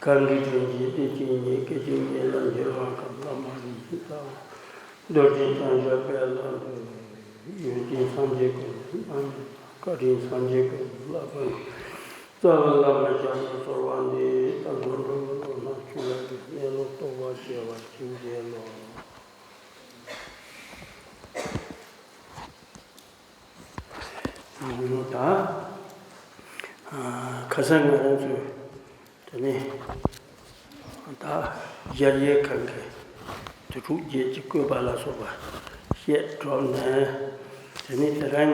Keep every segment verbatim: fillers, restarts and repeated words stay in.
གང་གི་དོན་གྱི་བདེ་སྐྱིད་ཉིད། སྐད་ཅིག་ཉིད་ལ་འགྱུར་བ་གང་། བླ་མ་རིག་འཛིན་རྩ་བ། རྡོ་རྗེ་འཆང་ཞབས་པད་ལ་འདུད། ཡོན་ཏན་སངས་རྒྱས་ཀུན་ལ་བཀའ་དྲིན་སངས་རྒྱས་ཀུན་ལ་ཕན། རྩ་བའི་བླ་མ་ཞབས་ལ་གསོལ་བ་འདེབས། ད་གཟོད་འགྲོ་བའི་བློ་སྣ་ཆུ་ལ་ལུས། གནས་ལུགས་རྟོགས་པ་སྐྱེ་བར་བྱིན་གྱིས་རློབས། ད་ཁ་སང་ང་རང་ཚོས་དེ་ནས་ད་ཞལ་ཡས་ཁང་གི་དུས་དྲུག་བརྒྱད་ཀྱི་བཀོད་པ་ལ་སོགས་པ་བཤད་གྲོལ་ནས། དེ་ནས་དེ་རིང་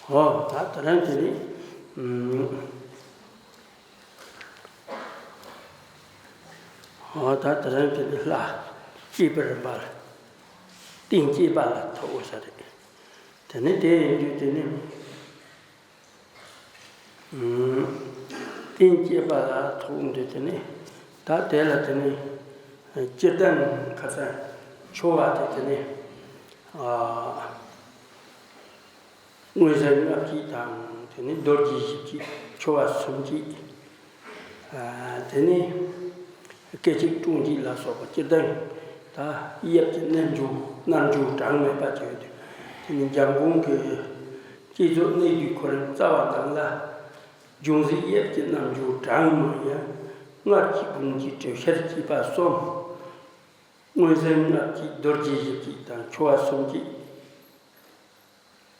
ཨོ་ད་དེ་རིང་དེ་ནས། ཨོ་ད་དེ་རིང་དེ་ནི་ལྷ་བསྐྱེད་པའི་རིམ་པ་ལ་རྟེན་བསྐྱེད་པ་ལ་ཐུག་ས་རེད། དེ་ནི་དེ་ཡིན་དུས་དེ་ནི་རྟེན་བསྐྱེད་པ་ལ་ཐུག་འདུག་དེ་ནི་ད་དེ་ལ་དེ་ནི་སྤྱིར་བཏང་ཁ་སང་ཆོ་ག་དེ་དེ་ནི་ཨ། མངོན་གསལ་ལྔ་བསྐྱེད་དང་། དེ་ནས་རྡོ་རྗེ་བཞི་བསྐྱེད། ཆོ་ག་སུམ་བསྐྱེད། ཨ་དེ་ནས་སྐད་ཅིག་དྲུང་བསྐྱེད་ལ་སོགས་པ་སྤྱིར་བཏང་ད་དབྱིབས་ཀྱི་རྣམ་འགྱུར་རྣམ་འགྱུར་གྲངས་མེད་པ་ཅིག་ཡོད་དེ། དེ་ནས་འཇམ་མགོན་གྱི་བསྐྱེད་རྫོགས་གནད་བསྡུས་ཁོ་རང་རྩ་བ་ནང་ལ། སྦྱོང་ཚིག་དབྱིབས་ཀྱི་རྣམ་འགྱུར་གྲངས་མང་ཡང་། སྔར་བསྐྱེད་དགོངས་བསྐྱེད་གྲོལ་ཤར་བསྐྱེད་པ་གསུམ། མངོན་གསལ་ལྔ་བསྐྱེད། རྡོ་རྗེ་བཞི་བསྐྱེད་དང་། ཆོ་ག་སུམ་བསྐྱེད།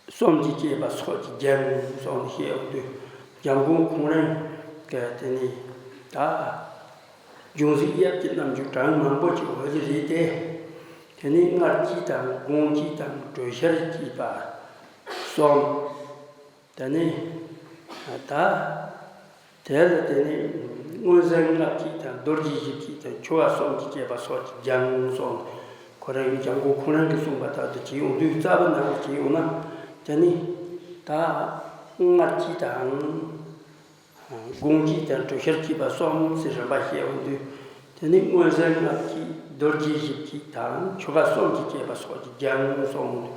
གསུམ་གྱིས་བསྐྱེད་པ་སོགས་ཀྱིས་སྦྱངས་གསུངས་ནས་བཤད་ཡོང་དུས། འཇམ་མགོན་ཁོང་རང་གིས་དེ་ནས་ད་སྦྱོང་ཚིག་དབྱིབས་ཀྱི་རྣམ་འགྱུར་གྲངས་མང་པོ་ཅིག་ཡོད་ཀྱི་རེད་དེ། དེ་ནས་སྔར་བསྐྱེད་དང་དགོངས་བསྐྱེད་དང་གྲོལ་ཤར་བསྐྱེད་པ་གསུམ། དེ་ནས་ད། དེ་ལ་དེ་ནས་མངོན་གསལ་ལྔ་བསྐྱེད་དང་། རྡོ་རྗེ་བཞི་བསྐྱེད་དང་། ཆོ་ག་གསུམ་གྱིས་བསྐྱེད་པ་སོགས་ཀྱིས་སྦྱངས་གསུངས། ཁོ་རང་གིས་འཇམ་མགོན་ཁོང་རང་གིས་གསུངས་པ་ལྟར་དུ་བྱས་ཡོང་དུས། རྩ་བ་ནང་བྱས་ཡོང་ན་དེ་ནི་ད་སྔར་བསྐྱེད་དང་དགོངས་བསྐྱེད་དང་གྲོལ་ཤར་བསྐྱེད་པ་གསུམ་ཟེར་རིམ་པ་བཤད་ཡོང་དུས། དེ་ནི་མངོན་གསལ་ལྔ་བསྐྱེད། རྡོ་རྗེ་བཞི་བསྐྱེད་དང་། ཆོ་ག་གསུམ་གྱིས་བསྐྱེད་པ་སོགས་ཀྱིས་སྦྱངས་གསུངས།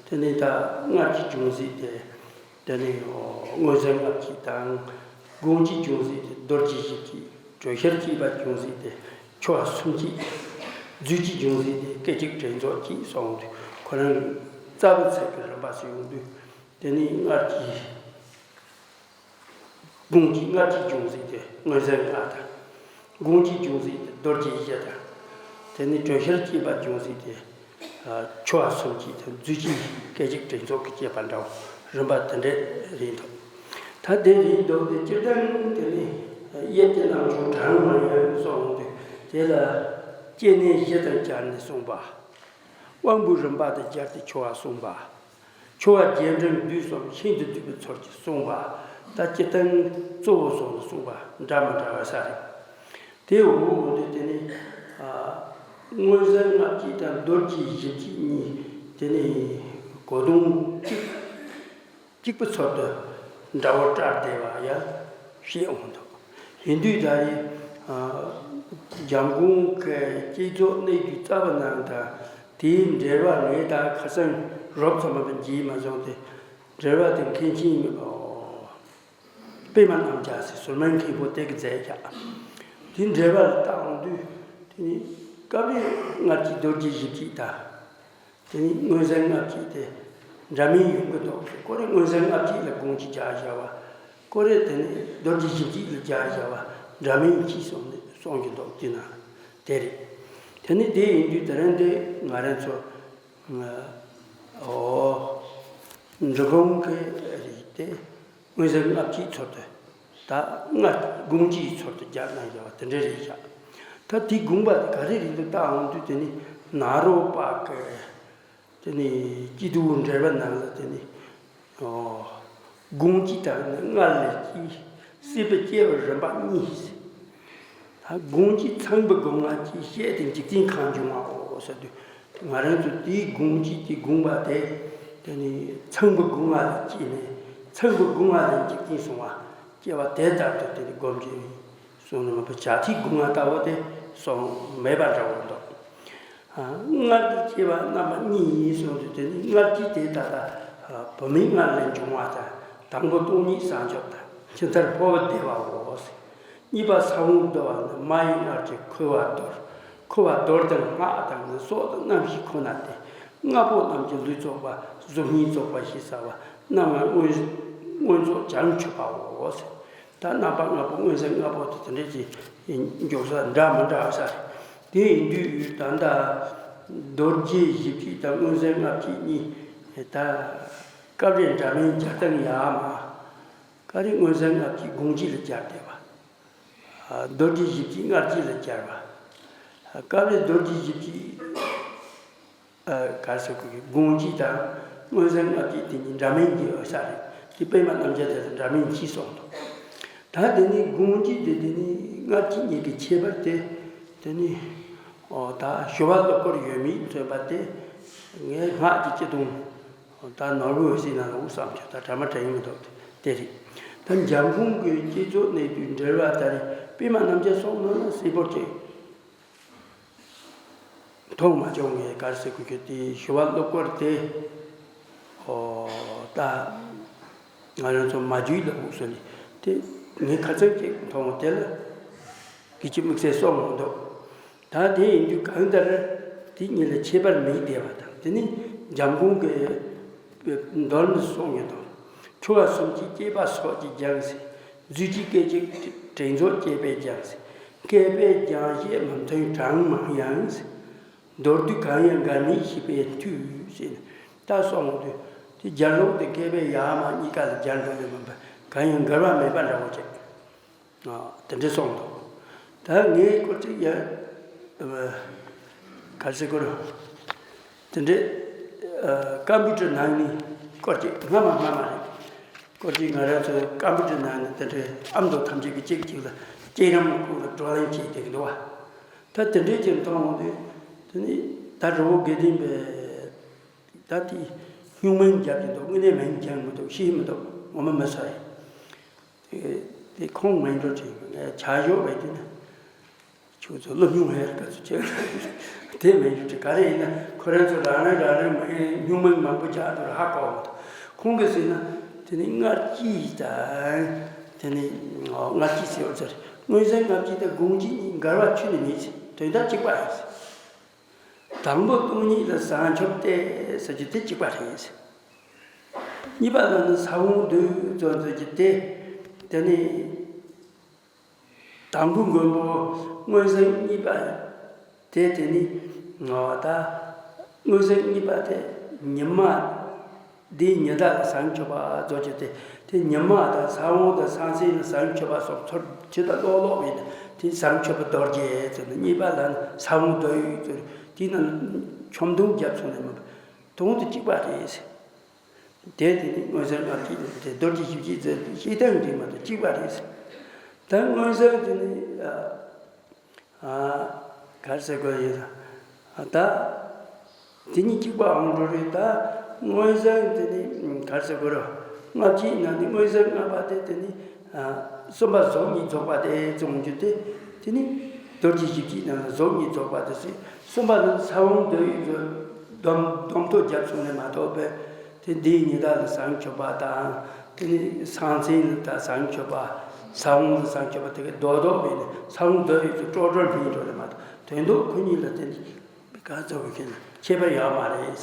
དེ་ནི་ད་སྔར་གྱི་སྦྱོང་ཚིག་དེ། དེ་ནས་མངོན་གསལ་ལྔ་བསྐྱེད་དང་། དགོངས་བསྐྱེད་སྦྱོང་ཚིག་དེ་རྡོ་རྗེ་བཞི་བསྐྱེད། གྲོལ་ཤར་བསྐྱེད་པ་སྦྱོང་ཚིག་དེ་ཆོ་ག་སུམ་བསྐྱེད། རྫུས་བསྐྱེད་སྦྱོང་ཚིག་དེ་སྐད་ཅིག་དྲན་རྫོགས་བསྐྱེད་གསུངས་དུས། ཁོ་རང་རྩ་བའི་ཚིག་གི་རིམ་པ་ཟེར་ཡོང་དུས། དེ་ནས་སྔར་གྱི་དགོངས་བསྐྱེད་སྔར་གྱི་སྦྱོང་ཚིག་དེ་མངོན་གསལ་ལྔ་དང་། དགོངས་བསྐྱེད་སྦྱོང་ཚིག་དེ་རྡོ་རྗེ་བཞི་དང་། དེ་ནས་གྲོལ་ཤར་བསྐྱེད་པ་སྦྱོང་ཚིག་དེ་ཆོ་ག་སུམ་བསྐྱེད་དང་། རྫུས་བསྐྱེད་སྐད་ཅིག་དྲན་རྫོགས་ཀྱིས་བསྐྱེད་པ་འདྲ་བོ་རིམ་པ་དེ་འདྲ་རེད་འདུག་ད་དེ་རེད་འདུག་དེ་སྤྱིར་བཏང་དེ་ནི་དབྱིབས་ཀྱི་རྣམ་འགྱུར་གྲངས་མང་ཡོད་གསུངས་འདུག་དེ་ལ་སྐྱེ་གནས་བཞི་དང་སྦྱར་ནས་གསུངས་པ། དབང་པོའི་རིམ་པ་དང་སྦྱར་ཏེ་ཆོ་ག་གསུངས་པ། ཆོ་ག་རྒྱས་འབྲིང་བསྡུས་གསུམ་ཤིན་ཏུ་བསྡུས་པའི་ཚུལ་གྱིས་གསུངས་པ། ད་སྤྱིར་བཏང་གཙོ་བོ་བཟུང་ནས་གསུངས་པ་འདྲ་མི་འདྲ་བ་ས་རེད། དེ་འོ་འོ་དེ་དེ་ནི་ཨ་མངོན་གསལ་ལྔ་བསྐྱེད་དང་རྡོ་རྗེ་བཞི་བསྐྱེད་གཉིས་དེ་ནི་གོ་དོན་གཅིག་གཅིག་པའི་ཚུལ་དུ་འདྲ་བོ་བཀྲལ་བསྡད་པ་ཡང་བཤད་འོང་འདུག་ཡིན་དུས་ད་རེས་ཨ་འཇམ་མགོན་གྱི་བསྐྱེད་རྫོགས་གནད་བསྡུས་རྩ་བའི་ནང་དང་དེའི་འགྲེལ་པ་ངས་ད་ཁ་སང་རོབ་ཙམ་མ་གཏོགས་མཇལ་མ་སོང་སྟེ། འགྲེལ་པ་དེ་མཁན་ཆེན་པདྨ་རྣམ་རྒྱལ་ཟེར་ཟུར་མོའི་མཁན་པོ་དེ་གིས་མཛད་ཀྱང་། དེའི་འགྲེལ་པ་ལ་བལྟ་འོང་དུས་དེ་ནི་སྐབས་རེ་སྔར་གྱི་རྡོ་རྗེ་བཞི་བསྐྱེད་དང་། དེ་ནི་མངོན་གསལ་ལྔ་བསྐྱེད་དེ་འདྲ་མིན་ཡོང་གི་འདུག་ཁོ་རེ་མངོན་གསལ་ལྔ་བསྐྱེད་ལ་དགོངས་གཅིག་སྦྱར་བཞག་པ། ཁོ་རེ་དེ་ནི་རྡོ་རྗེ་བཞི་བསྐྱེད་ལ་སྦྱར་བཞག་པ་འདྲ་མིན་གྱིས་གསུངས་ནས་གསུང་གི་འདུག་དེ་ན་དེ་རེད། དེ་ནི་དེ་ཡིན་དུས་དེ་རིང་འདི་ང་རང་ཚོ་ཨོ་འབྲི་གུང་གི་རིགས་དེ། མངོན་གསལ་ལྔ་བསྐྱེད་ཚུལ་དུ་ད་སྔར་དགོངས་གཅིག་ཚུལ་དུ་སྦྱར་གནང་བཞག་པ་དེ་འདྲ་རེད་བཞག་ད་དེའི་དགོངས་པ་དེ་ག་རེ་རེད་འདུག་བལྟ་འོང་དུས་དེ་ནི་ནཱ་རོ་པ་གི་དེ་ནི་སྐྱིད་སྡུག་འགྲེལ་པ་ནང་ལ་དེ་ནི་ཨོ་དགོངས་གཅིག་དང་ནི་སྔར་ལས་སྐྱེ་སྲིད་པའི་སྐྱེ་བའི་རིམ་པ་གཉིས། ད་དགོངས་གཅིག་ཚངས་པའི་སྒོ་ང་སྐྱེ་ཤེས་དེ་འཇིག་རྟེན་གང་འབྱུང་བའོ་ཟེར་དུས། ང་རང་ཚོ་དེའི་དགོངས་གཅིག་དེ་དགོངས་པ་དེ། དེ་ནི་ཚངས་པའི་སྒོ་ང་ལ་སྐྱེས་ནས་ཚངས་པའི་སྒོ་ང་ལས་འཇིག་རྟེན་བྱུང་བ་སྐྱེ་བ་དེ་ལྟར་དུ་དེ་ནི་སྒོམ་གྱིན་གསུངས་ནས་མ་པ་བྱ་ཐིག་སྒོ་ང་ལྟ་བུ་དེ་གསུངས་མེད་པ་འདྲ་བོ་འདུག་ཨ་སྔར་གྱི་སྐྱེ་བ་རྣམ་པ་གཉིས་ཡིན་གསུངས་དུས་དེ་ནི་སྔར་གྱི་དེ་ད་ལྟ་ བུད་མེད་སྔར་ལས་འབྱུང་བ་དང་། དང་པོ་སྟོང་ཉིད་བྱང་ཆུབ་དང་། ཕྱི་མཐར་འཕོ་བ་བདེ་བའོ། གཉིས་པ་ས་བོན་བརྡོལ་བ་ནི། མ་ཡི་མངལ་གྱི་ཁུ་བ་རྡོལ། ཁུ་བ་རྡོལ་ཏེ་སྔགས་དང་ནི་སྲོག་དང་རྣམ་ཤེས་ཁོ་ན་སྟེ། ལྔ་པོ་རྣམས་ཀྱི་ལུས་རྫོགས་པ། གཟུགས་བརྙན་རྫོགས་པ་ཞེས་བྱ་བ་རྣམ་ལྔ་མངོན་མངོན་རྫོགས་བྱང་ཆུབ་པའོ། ད་རྣམ་པ་ལྔ་པོ་མངོན་གསལ་ལྔ་པོ་དེ་དེ་འདྲས་ཀྱི་འཇོག་ས་འདྲ་མི་འདྲ་བ་ས་རེད། དེ་ཡིན་དུས་ད་ལྟ་རྡོ་རྗེ་བཞི་བསྐྱེད་དང་མངོན་གསལ་ལྔ་བསྐྱེད་གཉིས་ད་སྐབས་རེ་འདྲ་མིན་སྦྱར་སྟངས་ཡག་མ། སྐབས་རེ་མངོན་གསལ་ལྔ་བསྐྱེད་དགོངས་གཅིག་ལ་སྦྱར་བསྡད་པ། རྡོ་རྗེ་བཞི་བསྐྱེད་སྔར་གྱི་ལ་སྦྱར་བ། སྐབས་རེ་རྡོ་རྗེ་བཞི་བསྐྱེད། ཨ། ག་རེ་ཟེར་དགོས་ཀྱི། དགོངས་གཅིག་དང་མངོན་གསལ་ལྔ་བསྐྱེད་དེ་གཉིས་འདྲ་མིན་གྱི་ཨ་ས་རེད། དེ་པད་མ་རྣམ་རྒྱལ་དེ་དང་འདྲ་མིན་གྱིས་གསུངས་འདུག་ད་དེ་ནི་དགོངས་གཅིག་དེ་དེ་ནི་སྔར་གྱི་གཉིས་ཀྱི་ཁྱད་པར་དེ། དེ་ནི་ཨོ་ད་ཞི་བ་ཀློག་སྐོར་ཡོད་མེད་མཚོན་པ་དེ། ངས་སྔགས་ཀྱི་སྤྱི་དོན་ད་ནོར་བུ་འོད་གསལ་ནང་ལ་འུ་བསམ་ཆོག་ད་གྲ་མ་གྲ་ཡིན་མི་འདུག་དེ་རེད། ད་འཇམ་མགོན་གྱི་བསྐྱེད་རྫོགས་གནས་དུས་འགྲེལ་བ་ལྟར་པད་མ་རྣམ་རྒྱལ་གསུངས་ནོ་ན་གསལ་པོ་ཅིག་མཐོང་མ་བྱུང་ངས། ག་རེ་ཟེར་དགོས་ཀྱི། དེ་ཞི་བ་ཀློག་སྐོར་དེ། ཨོ་ད་ང་རང་ཚོ་མ་རྒྱུད་ལ་འུ་ཟེར་ནས་དེ་ངས་ཁ་ཚིག་ཅིག་མཐོང་བ་དེ་ལ་གི་ཅི་དམིགས་བསལ་གསུངས་མི་འདུག་ད་དེ་ཡིན་དུས་གང་ལྟར་དེ་གཉིས་ལ་ཁྱད་པར་མེད་བསྡད་པ་དང་། དེ་ནི་འཇམ་མགོན་གྱི་མདོར་ན་གསུངས་ཡོད་དོ། ཆོ་ག་སུམ་བསྐྱེད་བསྐྱེད་པ་སོགས་ཀྱིས་སྦྱངས་ཟིན། རྫུས་སྐྱེས་སྐད་ཅིག་དྲན་རྫོགས་བསྐྱེད་པས་སྦྱངས་ཟིན། བསྐལ་པའི་སྦྱང་བྱེད་མི་མཐུན་གྲངས་མང་ཡང་། མདོར་བསྡུས་གང་ཡང་འགལ་མེད་ཤེས་པས་འཐུས་ཟེར་ནས་ད་གསུངས་འདུག་དེ་སྦྱར་ལུགས་དེ་བསྐལ་པའི་ཡར་མར་གཉིས་ཀ་ལ་སྦྱར་འགྲོ་ནས་མིན་པ་གང་ཡང་འགལ་བ་མེད་པ་འདྲ་བོ་བྱས། ཨ། དེ་འདྲས་གསུངས་འདུག་ད་ངས་སྐོར་ཅིག་ཡ། ཨ། ག་རེ་ཟེར་དགོས་རེད། དེ་འདྲས། ཨ། ཀམ་པུ་ཊར་ནང་ནས་སྐོར་ཅིག་སྔ་མ་སྔ་མ་རེད། སྐོར་ཅིག་ང་རང་ཚོ་ཀམ་པུ་ཊར་ནང་ནས་དེ་འདྲས་ཨ་མདོ་ཐམས་ཅད་ཀྱི་གཅིག་གཅིག་ལ་གཅིག་རམ་ཁུག་ལ་བགྲོ་གླེང་བྱེད་བསྡད་ཀྱི་འདུག་བ། ད་དེ་འདྲས་ཀྱི་མཐོང་འོང་དུས་དེ་ནི་ད་རི་བོ་དགེ་ལྡན་པའི་ད་དེ་སྨྱུག་མིང་རྒྱབ་ཀྱི་འདུག་དངོས་གནས་མིང་རྒྱབ་མི་འདུག་ཤེས་མི་འདུག་ངོ་མ་མི་ཚོ་ཡིན། དེ་དེ་ཁོང་མིང་འགྲོ་དྲན་ངས་ཆ་ཞོག་བས་དེ་ནི། ཁྱོད་ཚོ་སློབ་སྨྱོན་ཧེར་ག་ཚོད་བྱས། དེ་མིན་ཞུ་དྲི་ག་རེ་ཡིན་ན་ཁོ་རང་ཚོ་རང་རེ་རང་རེ་མིང་སྨྱུག་མིང་མང་པོ་རྒྱག་འདུག་ཧ་གོ་མི་འདུག་ཁོང་གིས་ཟེར་ན་དེ་ནི་སྔར་གྱི་དང་། དེ་ནི་སྔར་གྱི་ཟེར་བ་ཚར། མངོན་གསལ་སྔར་གྱི་དང་དགོངས་གཅིག་གཉིས་འགལ་བ་ཁྱོན་ནས་མེད་ཟེར། དོན་དག་གཅིག་པ་ཡིན་ཟེར། དང་པོ་སྟོང་ཉིད་ལ་བྱང་ཆུབ་སྟེ་ཟེར་རྒྱུ་དེ་གཅིག་པ་རེད་ཟེར། གཉིས་པ་ལ་ནི་ས་བོན་བརྡོལ་ཙམ་ཟེར་རྒྱུ་དེ། དེ་ནི། དང་པོ་མགོན་པོ་མངོན་གསལ་གཉིས་པ་དེ། དེ་ནི་ད་མངོན་གསལ་གཉིས་པ་དེ་ཉི་མ་འདིའི་ཉི་ཟླ་ལ་བྱང་ཆུབ་པ་རྫོགས་ཀྱི་དེ། དེ་ཉི་མ་དང་ས་བོན་དང་སང་སེང་ལ་བྱང་ཆུབ་པ་སོགས་ཚུར་ཇི་ལྟར་ཀློག་ཀློག་བས་དེ་བྱང་ཆུབ་པ་རྡོ་རྗེ་ཟེར་ནས། གཉིས་པ་ལ་ནི་ས་བོན་བརྡོལ་ཡོད་ཟེར། དེ་ནི་ཆོམ་དུང་རྒྱབ་སོང་ནས་མིན་པ་དོན་དུ་གཅིག་པ་རེད་ཟེར། དེ་དེ་ནི་མངོན་གསལ་སྔར་གྱི་དེ་རྡོ་རྗེ་བཞི་བསྐྱེད་ཟེར་དུས་ཤེས་ལྡན་འདྲེས་མ་དང་གཅིག་པ་རེད་ཟེར། ད་མངོན་གསལ་དེ་ནི་ཨ་ཨ་ག་རེ་ཟེར་དགོས་ཡིན་ལ། ཨ་ད་དེ་གཉིས་གཅིག་པ་འོང་འགྲོ་རེད། ད་མངོན་གསལ་དེ་ནི་ག་རེ་ཟེར་དགོས་རེད། ལྔ་བསྐྱེད་ནང་ནས་མངོན་གསལ་ལྔ་པ་དེ་དེ་ནི་ཨ་གསུམ་པ་གཟུགས་བརྙན་རྫོགས་པ་དེ་ཙམ་འོང་རྒྱུ་དེ། དེ་ནི་རྡོ་རྗེ་བཞི་བསྐྱེད་ནང་ལ་གཟུགས་བརྙན་རྫོགས་པ་དེ་ཟེར། གསུམ་པ་ནི་ས་བོན་བརྡོལ་ཡོད་ཚུལ་སྡོམ་སྡོམ་ཐོ་བརྒྱབ་སོང་ནས་མ་གཏོགས་པའི། དེ་འདིའི་ཉི་ཟླ་ལ་བྱང་ཆུབ་པ་དང་། དེ་ནི་སང་སེང་ལ་ད་བྱང་ཆུབ་པ། ས་བོན་ལ་བྱང་ཆུབ་པ་དེ་གའི་རྡོག་རྡོག་མེད་ནས་ས་བོན་བརྡོལ་ཡོད་ཚུལ་ཀྲོག་ཀྲོར་སྨིན་འགྲོ་ནས་མ་གཏོགས་དོན་དུ་ཁོ་གཉིས་ལ་དེ་ནི་ག་ཚོད་ཀྱི་ཁྱད་པར་ཡོད་མ་རེད།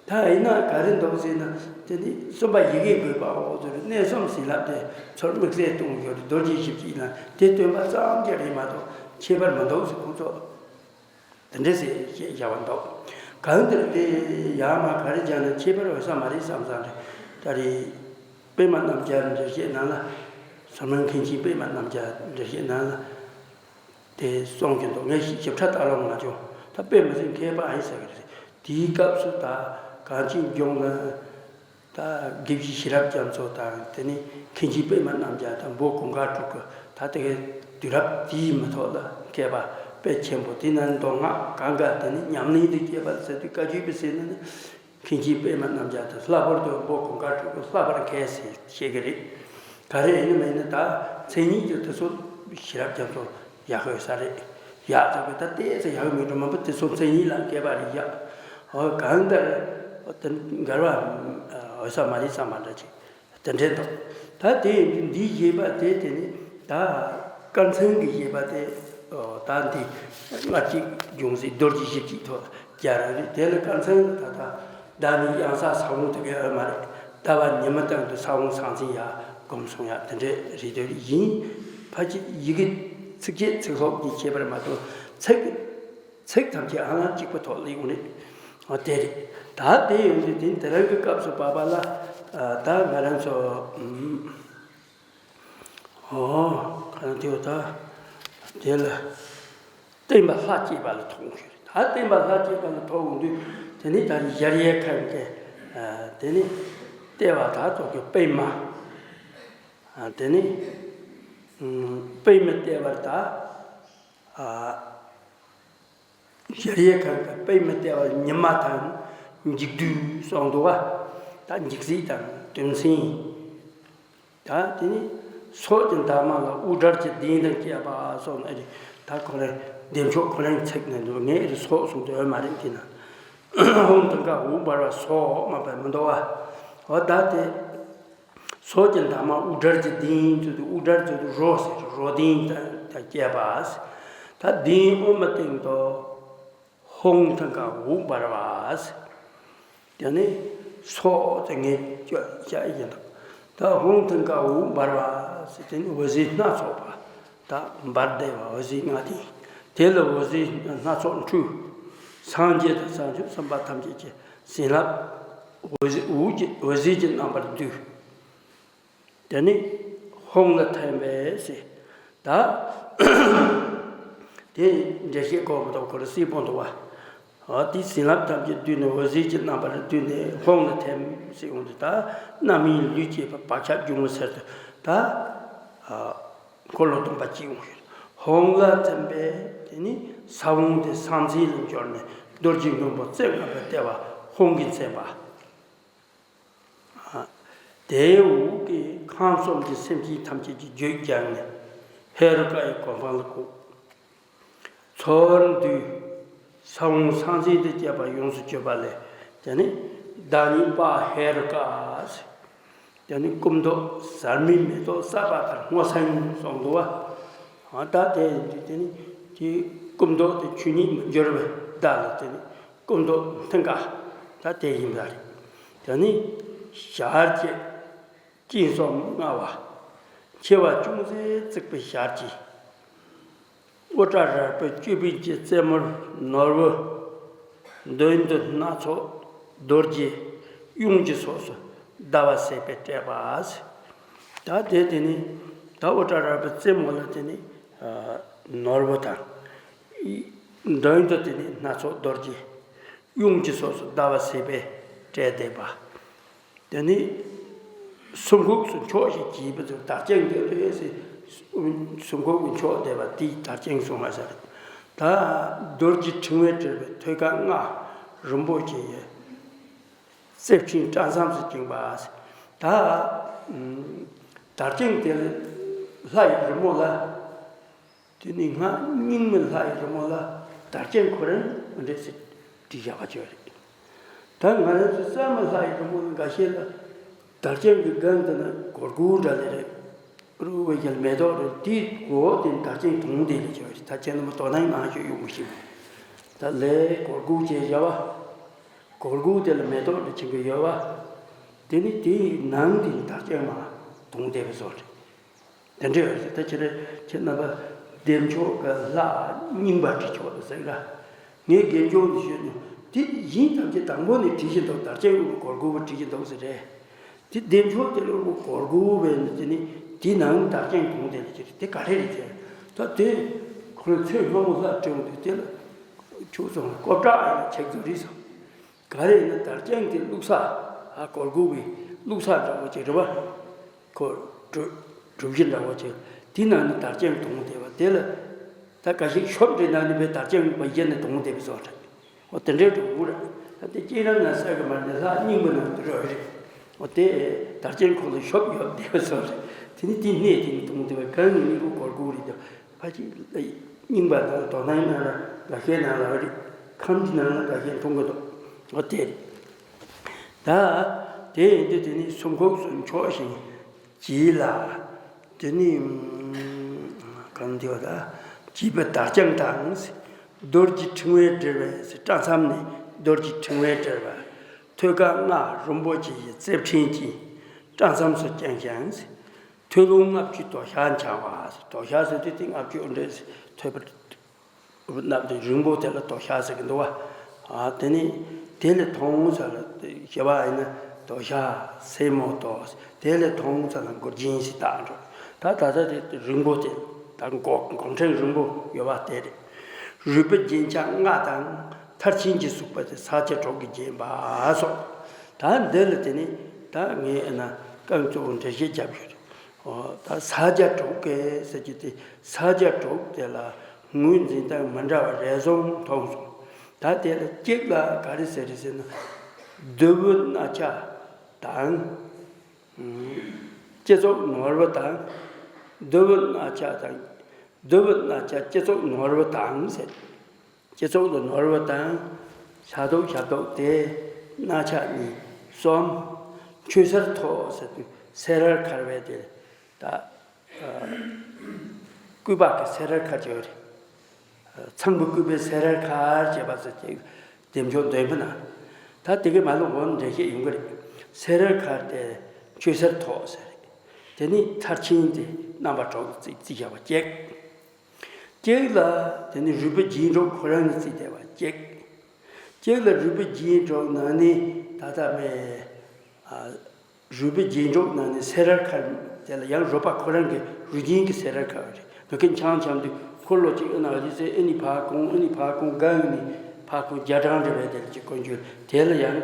ད་ཡིན་ན་ག་རེ་འདུག་ཟེར་ན། དེ་ནི་གསུམ་པ་ཡི་གེ་འགོད་པའོ་ཟེར། གནས་གསུམ་བྱིན་རླབས་དེ་ཚུར་དམིགས་བསལ་གཏོང་རྒྱུ་རེད། རྡོ་རྗེ་བཞི་བསྐྱེད་ལ་དེ་སྟོན་པ་ཙམ་གྱི་རེད་མ་གཏོགས་ཁྱད་པར་མི་འདུག་ཟེར་ཁོང་ཚོ། དེ་འདྲ་ཟེར་བཤད་བྱ་བ་འདུག་གང་ལྟར་དེ་ཡར་མར་ག་རེ་སྦྱར་ན་ཁྱད་པར་འོས་ས་མ་རེད་བསམ་བསམ་རེད། ད་རེས་པད་མ་རྣམ་རྒྱལ་འགྲེལ་བཤད་ནང་ལ། ཟུར་མོའི་མཁན་ཆེན་པད་མ་རྣམ་རྒྱལ་འགྲེལ་བཤད་ནང་ལ་དེ་གསུངས་ཀྱི་འདུག་ངས་ཞིབ་ཕྲ་ལྟ་ལོང་མ་བྱུང་། ད་དཔེ་མི་སྲིད་མཁས་པ་ཨ་ཡིན་ཟེར་གི་རེད། དེའི་སྐབས་སུ་ད་གངས་ཅན་ལྗོངས་ལ། ད་དགེ་བཤེས་ཤེས་རབ་རྒྱ་མཚོ་དང་། དེ་ནས་མཁན་ཆེན་པད་མ་རྣམ་རྒྱལ་དང་འབོ་གུང་དཀར་སྤྲུལ་སྐུ། ད་དེ་གའི་དུས་རབས་དེའི་མི་ཐོག་ལ་མཁས་པ་དཔེ་ཆེན་པོ། དེ་ནས་མདོ་སྔགས་གང་ག་དེ་ནས་ཉམས་ལེན་དུ་སྐྱེས་པ་ཟེར་དུས་བཀའ་བརྒྱུད་པའི་ཟེར་ན་ནི། མཁན་ཆེན་པད་མ་རྣམ་རྒྱལ་དང་། ལྷག་པར་དུ་འབོ་གུང་དཀར་སྤྲུལ་སྐུ་ལྷག་པར་མཁས་ཟེར་བཤད་ཀྱི་རེད། ག་རེ་ཡིན་ན་མིན་ན་ད་མཚན་ཉིད་ཀྱི་དེ་ཚོ་ཤེས་རབ་རྒྱ་མཚོ་ཡག་ཡོད་ས་རེད། ཡག་ཚོ་གི་ད་ལྟའི་ཚེ་ཡག་མི་འགྲོ་མ་པ་དེ་ཚོ་མཚན་ཉིད་ལ་མཁས་པ་རེད་ཡག་ཨོ་གང་ལྟར་འགལ་བ། འོད་གསལ་མ་རེད་བསམ་པ་འདྲ་ཅིག་དེ་འདྲས་འདུག་ད་དེ་ཡིན་དུས་འདིའི་བཞེད་པ་དེ་དེ་ནི་ད་དཀར་མཚང་གི་བཞེད་པ་དེ། ད་འདི་ལྔ་གཅིག་འབྱུང་ཚིག་རྡོ་རྗེ་བཞི་བཅུའི་ཐོག་རྒྱག་རང་རེད། དེ་ལ་དཀར་མཚང་ལ་ད་ད་ཟླ་ནི་གཡང་ས་ས་བོན་དེ་གའི་འོད་མ་རེད། ཟླ་བ་ཉི་མ་སྟེང་དུ་ས་བོན་སྲང་འཛིན་ཡ་སྒོམ་སོང་ཡ་དེ་འདྲས་རེད་དེ་ཡིན། ཕལ་ཆེར་ཡི་གེ་ཚིགས་བཅད་ཚིག་ལྷུག་གི་ཁྱད་པར་མ་གཏོགས་ཚིག་ཚིག་ཐམས་ཅད་ཧ་ལམ་གཅིག་པ་ཐོག་ལ་ཡོང་རེད། འོ་དེ་རེད། ད་དེ་ཡོང་དུས་དེ་དེ་རིང་གི་སྐབས་སུ་བབ་པ་ལ་ད་ང་རང་ཚོ་ཨོ་ག་རེ་དེའོ་ད་དེ་ལ་བསྟན་པ་ལྷ་བསྐྱེད་པ་ལ་ཐོགས་ཤིག་ད་བསྟན་པ་ལྷ་བསྐྱེད་པ་ལ་ཐོགས་ཡོང་དུས་དེ་ནི་ད་རེས་ཞལ་ཡས་ཁང་གི་དེ་ནི་ལྟེ་བ་ད་ཐོག་གི་པདྨ། དེ་ནི་པདྨ་ལྟེ་བར་ད། ཞལ་ཡས་ཁང་གི་པདྨ་ལྟེ་བར་ཉི་མ་དང་འཇིགས་དུས་སོགས་འདུག་བ། ད་འཇིགས་གཟིགས་དང་དུས་མཚན། ད་དེ་ནི་སོགས་ཀྱི་འདབ་མ་ལ་དབུ་སྐྲ་གི་གདན་དང་བཅས་པ་སོགས་ནི་ཨེ་རེད། ད་ཁོ་རང་བདེ་མཆོག་ཁོ་རང་ཚིག་ནས་འདུག་ངས་ཨེ་རེད་སོགས་གསུངས་དུས་ཨེ་མ་རེད་དེ་ན། ཧཱུྃ་ཐང་ཀ་འོད་འབར་བ་སོགས་མ་པ་མི་འདུག་བ། འོ་ད་དེ། སོགས་ཀྱི་འདབ་མ་དབུ་སྐྲ་གི་གདན་ཚུལ་དུ་དབུ་སྐྲ་ཚུལ་དུ་རོ་ཟེར་རོ་གདན་དང་བཅས་པ། ད་གདན་དབུ་མའི་སྟེང་དུ་ཧཱུྃ་ཐང་ཀ་འོད་འབར་བ། དེ་ནི་སོགས་དེ་ངས་བརྗོད་བྱ་ཡིན་ད། ད་ཧཱུྃ་ཐང་ཀ་འོད་འབར་བ་ཟེར་དེ་ནི་འོད་ཟེར་སྣ་ཚོགས་པ། ད་འབར་བསྡད་པ་འོད་ཟེར་ལྔ་སྟེང་། དེ་ལ་འོད་ཟེར་སྣ་ཚོགས་འཕྲོས། སངས་རྒྱས་དང་བྱང་ཆུབ་སེམས་དཔའ་ཐམས་ཅད་ཀྱི་བྱིན་རླབས་འོད་ཟེར་འོད་ཀྱི་འོད་ཟེར་གྱི་རྣམ་པར་བསྡུས། དེ་ནི་ཧཱུྃ་ལ་ཐིམ་པས་ཟེར། ད་དེ་འགྲེལ་བཤད་དགོས་མི་འདུག་ཁོ་རང་གསལ་པོ་འདུག་བ། འོ་དེ་བྱིན་རླབས་ཐམས་ཅད་བསྡུས་ནས་འོད་ཟེར་གྱི་རྣམ་པར་བསྡུས་ནས་ཧཱུྃ་ལ་ཐིམ་ཟེར་ཡོང་དུས་ད་རྣམ་སྨིན་ལུས་བསྐྱེད་པ་བག་ཆགས་སྒྱུ་མ་ཟེར་དུས་ད་འཁོར་ལོ་སྡོམ་པ་གཅིག་ཡོང་ཞིང་ཧཱུྃ་ལ་ཐིམ་པས་དེ་ནི་ས་བོན་དེ་སྲང་འཛིན་ལ་འབྱོར་ནས་རྡོ་རྗེ་སྔོན་པོ་རྩེ་ལྔ་པའི་ལྟེ་བ་ཧཱུྃ་གིས་མཚན་པ། དེའི་འོག་གི་ཁམས་གསུམ་གྱི་སེམས་ཅན་ཐམས་ཅད་ཀྱི་རྒྱུད་བརྒྱན་ནས་ཧེ་རུ་ཀ་ཡི་གོ་འཕང་ལ་བཀོད། ཚོར་འདུས་ས་བོན་སྲང་འཛིན་དུ་བསྐྱེད་པ་ཡོངས་སུ་གྱུར་པ་ལས་དེ་ནི་བདག་ཉིད་དཔལ་ཧེ་རུ་ཀ་ཟེར། དེ་ནི་སྐུ་མདོག་གཟར་མིག་མེ་ཏོག་གསར་པ་ལྟར་སྔོ་སང་སོང་འདུག་བ། ད་དེ་དེ་ནི་དེ་སྐུ་མདོག་དེ་ཆོས་ཉིད་མི་འགྱུར་བའི་བརྡ་ལ་དེ་ནི་སྐུ་མདོག་མཐིང་ག་ད་དེ་ཡིན་པ་རེད། དེ་ནི་ཞལ་གྱི་སྤྱན་གསུམ་མངའ་བ། མཆེ་བ་ཅུང་ཟད་གཙིགས་པའི་ཞལ་གྱི། དབུ་སྐྲ་རལ་པའི་ཅོད་པན་གྱི་རྩེ་མོར་ནོར་བུ། མདུན་དུ་སྣ་ཚོགས་རྡོ་རྗེ་གཡུང་གི་ཕྱོགས་སུ་ཟླ་བ་ཟེར་བས་སྤྲས་པ། ད་དེ་དེ་ནི་ད་དབུ་སྐྲ་རལ་པའི་རྩེ་མོ་ལ་དེ་ནི་ནོར་བུ་དང་། མདུན་དུ་དེ་ནི་སྣ་ཚོགས་རྡོ་རྗེ་གཡུང་གི་ཕྱོགས་སུ་ཟླ་བ་ཟེར་བས་སྤྲས་བསྡད་པ། དེ་ནི་སུམ་ཁུག་སུ་འཁྱོག་ཞིང་གྱེས་པ་ཚོས་དར་དཔྱངས་དེ་རེད་ཟེར། སུམ་ཁུག་གི་འཁྱོག་བསྡད་པ་དེ་དར་དཔྱངས་གསུང་བ་ཟེར། ད་རྡོ་རྗེ་ཕྲེང་བས་སྤྲས་པའི་ཐོད་སྐམ་ལྔ་རིན་པོ་ཆེ་ཡི་རྩིབས་ཕྲེང་སྐྲ་མཚམས་སུ་བཅིངས་པ། ད་དར་དཔྱངས་དེ་ལྷ་ཡི་རི་མོ་ལ། དེ་ནི་སྔགས་རྙིང་མའི་ལྷ་ཡི་རི་མོ་ལ་དར་དཔྱངས་ཁོ་རང་མི་འདྲ་ཟེར་བྲིས་བཞག་པ་ཅིག་རེད། ད་ང་རང་ཚོ་གསར་མ་ལྷ་ཡི་རི་མོ་ལ་འགའ་ཤས་ལ་དར་དཔྱངས་ཀྱི་སྒང་དེ་ན་གོར་གུག་འདྲ་ལེ་རེད། རུ་བའི་རྒྱལ་མེ་ཏོག་རེད། དེའི་གོ་དེ་དར་དཔྱངས་དུང་དེ་ལས་ཆེ་བ་རེད། ད་ཁྱེད་རྣམ་པ་དོ་སྣང་གནང་ཤོག་ཡོང་མི་ཤེས། ད་ལས་གོར་གུག་ཅེས་བྱ་བ། གོར་གུག་དེ་ལ་མེ་ཏོག་འདྲ་ཆེན་པོ་ཡོད་པ། དེ་ནི་དེའི་ནང་དེ་དར་དཔྱངས་མ་དུང་དེ་བས་བཟོ་རེད། དེ་འདྲ་ཡོད་ཟེར། ད་ཁྱེད་རང་ཁྱེད་རྣམ་པ་བདེ་མཆོག་གི་ལྷ་རྙིང་པ་བྲིས་ཆོག་ཏུ་ཟེར་ག་ངས་རྒན་མཆོག་ནས་ཞུས་ནས་དེ་ཡིན་ཐམས་ཅད་དང་པོ་ནས་བྲིས་བཞིན་འདུག་དར་དཔྱངས་གོར་གུག་པ་བྲིས་བཞིན་འདུག་ཟེར་རེད། དེ་བདེ་མཆོག་དེ་ལ་གོར་གུག་པས་ནི་དེ་ནི་དེའི་ནང་དར་དཔྱངས་དུང་དེ་ལ་ཁྱེད་དེ་ག་རེ་རེད་ཟེར། ད་དེ་ཁོ་རང་ཚོས་སྔ་མོ་ལྷ་སྤྲེའུ་འདུག་དེ་ལ་ཁྱོད་ཚོ་ཀོ་བྲག་ཡིན་ཆེག་ཚོ་རིས་སོ། ག་རེ་ཡིན་ན་དར་དཔྱངས་དེ་བླུགས་ས་ཨ་གོར་གུག་པའི་བླུགས་ས་འདྲ་བོ་ཅིག་རེད་པ། ཁོ་གྲུ་གྲུ་བཞི་འདྲ་བོ་ཅིག་དེའི་ནང་ནས་དར་དཔྱངས་དུང་དེ་བ་དེ་ལ་ད་ག་ཞིག་ཤོབ་འདྲའི་ནང་ནས་པའི་དར་དཔྱངས་པ་ཡེ་ནས་དུང་དེ་བ་བཟོ་རེད། འོ་དེ་འདྲའི་གྲུ་གུ་རེད། ད་དེ་སྐྱེས་རབས་ན་གསར་གི་མ་ནས་ལྷ་རྙིང་པ་ནང་དུ་རོལ་རེད། འོ་དེ་དར་དཔྱངས་ཁོ་ལ་ཤོབ་ཡོད་དེ་བ་བཟོ་རེད། དེ་ནི་དེ་གནས་དེ་ནི་དུང་དེ་བ་གང་ཡིན་ནི་རུ་གོར་གུག་རེད་དེ། ཕ་ཅིག་རྙིང་པ་དང་དོ་སྣང་ནང་ལ་འགའ་ཤས་ནང་ལ་རེད། ཁམས་ཀྱི་ནང་ལ་འགའ་ཤས་མཐོང་གི་འདུག་འོ་དེ་རེད། ད་ དེ་ཡིན་དུས་དེ་ནི་སུམ་ཁུག་སུ་འཁྱོག་ཞིང་བགྱིས་ལ། དེ་ནི་གང་དེ་བ་ད་བགྱིས་པའི་དག་ཀྱང་དང་། རྡོ་རྗེ་ཕྲེང་བས་བྲིས་པའི་སྐྲ་མཚམས་ནི་རྡོ་རྗེ་ཕྲེང་བས་བྲིས་པ། ཐོད་སྐམ་ལྔ་རིན་པོ་ཆེ་ཡི་རྩིབས་ཕྲེང་གི་སྐྲ་མཚམས་སུ་བརྐྱང་ཞིང་། ཐོད་རླུང་ལྔ་བཅུའི་དོ་ཤལ་འཕྱང་བ། དོ་ཤལ་ཟེར་དུས་དེ་ལྔ་བཅུ་འདྲེས་ཐོད་པར་བརྣབས་ཏེ་རིང་པོ་དེ་ལ་དོ་ཤལ་ཟེར་གྱི་འདུག་བ། ཨ་དེ་ནི་དེ་ལས་མཐོང་ས་ལ་ཞེས་པ་ཡིན་ན་དོ་ཤལ་སེན་མོ་དོ། དེ་ལས་མཐོང་ས་ལ་མགུལ་རྒྱན་ཞེས་བཏགས་འགྲོ། ད་ད་ལྟ་དེ་རིང་པོ་དེ་ད་མགོ་མགོ་ཕྲེང་རིང་པོ་ཡོད་པ་དེ་རེད། རུས་པའི་རྒྱན་ཆ་ལྔ་དང་མཐར་ཕྱིན་གྱི་གཟུགས་པ་དེ་ས་བརྒྱ་དྲུག་གིས་བརྒྱན་པ་སོགས། ད་འདི་ལ་དེ་ནི་ད་ངས་ཨ་ན་རྐང་གཙོ་བོ་འགྲེལ་བཤད་རྒྱབ་ཡོད། ཨོ་ད་ས་བརྒྱ་དྲུག་གི་ཟེར་གྱི་དེ་ས་བརྒྱ་དྲུག་དེ་ལ་ངོས་འཛིན་སྟངས་མི་འདྲ་བ་རེ་ཟུང་མཐོང་སོང་། ད་དེ་ལ་གཅིག་ལ་ག་རེ་ཟེར་རེད་ཟེར་ན། གདུ་བུ་སྣ་ཆ་དང་། སྤྱི་གཙུག་ནོར་བུ་དང་། གདུ་བུ་སྣ་ཆ་དང་། གདུ་བུ་སྣ་ཆ་སྤྱི་གཙུག་ནོར་བུ་དང་ཟེར། སྤྱི་གཙུག་ཏུ་ནོར་བུ་དང་། ཕྱག་རྡོག་ཞབས་རྡོག་སྟེ། སྣ་ཆ་གཉིས་གསུམ། ཆོས་སེར་ཐོགས་ཟེར་དུས་སེར་རལ་དཀར་བའི་དེ་ད། སྐུད་པ་གི་སེར་རལ་དཀར་བྱས་རེད། ཚངས་པའི་སྐུད་པའི་སེར་རལ་དཀར་བྱས་པ་ཟེར་ཅིག་བདེ་མཆོག་འདོན་པ་ན། ད་དེ་གའི་མ་ལུག་འོ་འགྲེལ་བཤད་ཡོང་གི་རེད། སེར་རལ་དཀར་དེ་ཆོས་སེར་ཐོགས་ཟེར་རེད། དེ་ནི་མཐར་ཕྱིན་དེ་རྣམ་པ་དྲུག་ཏུ་བརྩིས་བརྩིས་བཞག་པ་གཅིག་གཅིག་ལ་དེ་ནི་རུས་པའི་རྒྱན་དྲུག་ཁོ་རང་ནི་བརྩིས་བསྡད་པ་གཅིག་གཅིག་ལ་རུས་པའི་རྒྱན་དྲུག་ནང་ནས་ད་ལྟ་མེད། ཨ། རུས་པའི་རྒྱན་དྲུག་ནང་ནས་སེར་རལ་དཀར་དེ་ལ་ཡང་རུས་པ་ཁོ་རང་གི་རུས་རྒྱན་གྱི་སེར་རལ་དཀར་བ་རེད། ང་ཁྱེད་འཆམ་འཆམ་དུས་འཁོར་ལོ་གཅིག་ཨ་ན་ཨ་ལི་ཟེར་ཨ་ནི་ཕར་གོང་ཨ་ནི་ཕར་གོང་གང་ནི་ཕར་གོང་རྒྱ་གྲམ་འདྲ་བའི་དེ་ལ་གཅིག་བཀོད་རྒྱུ་དེ་ལ་ཡང་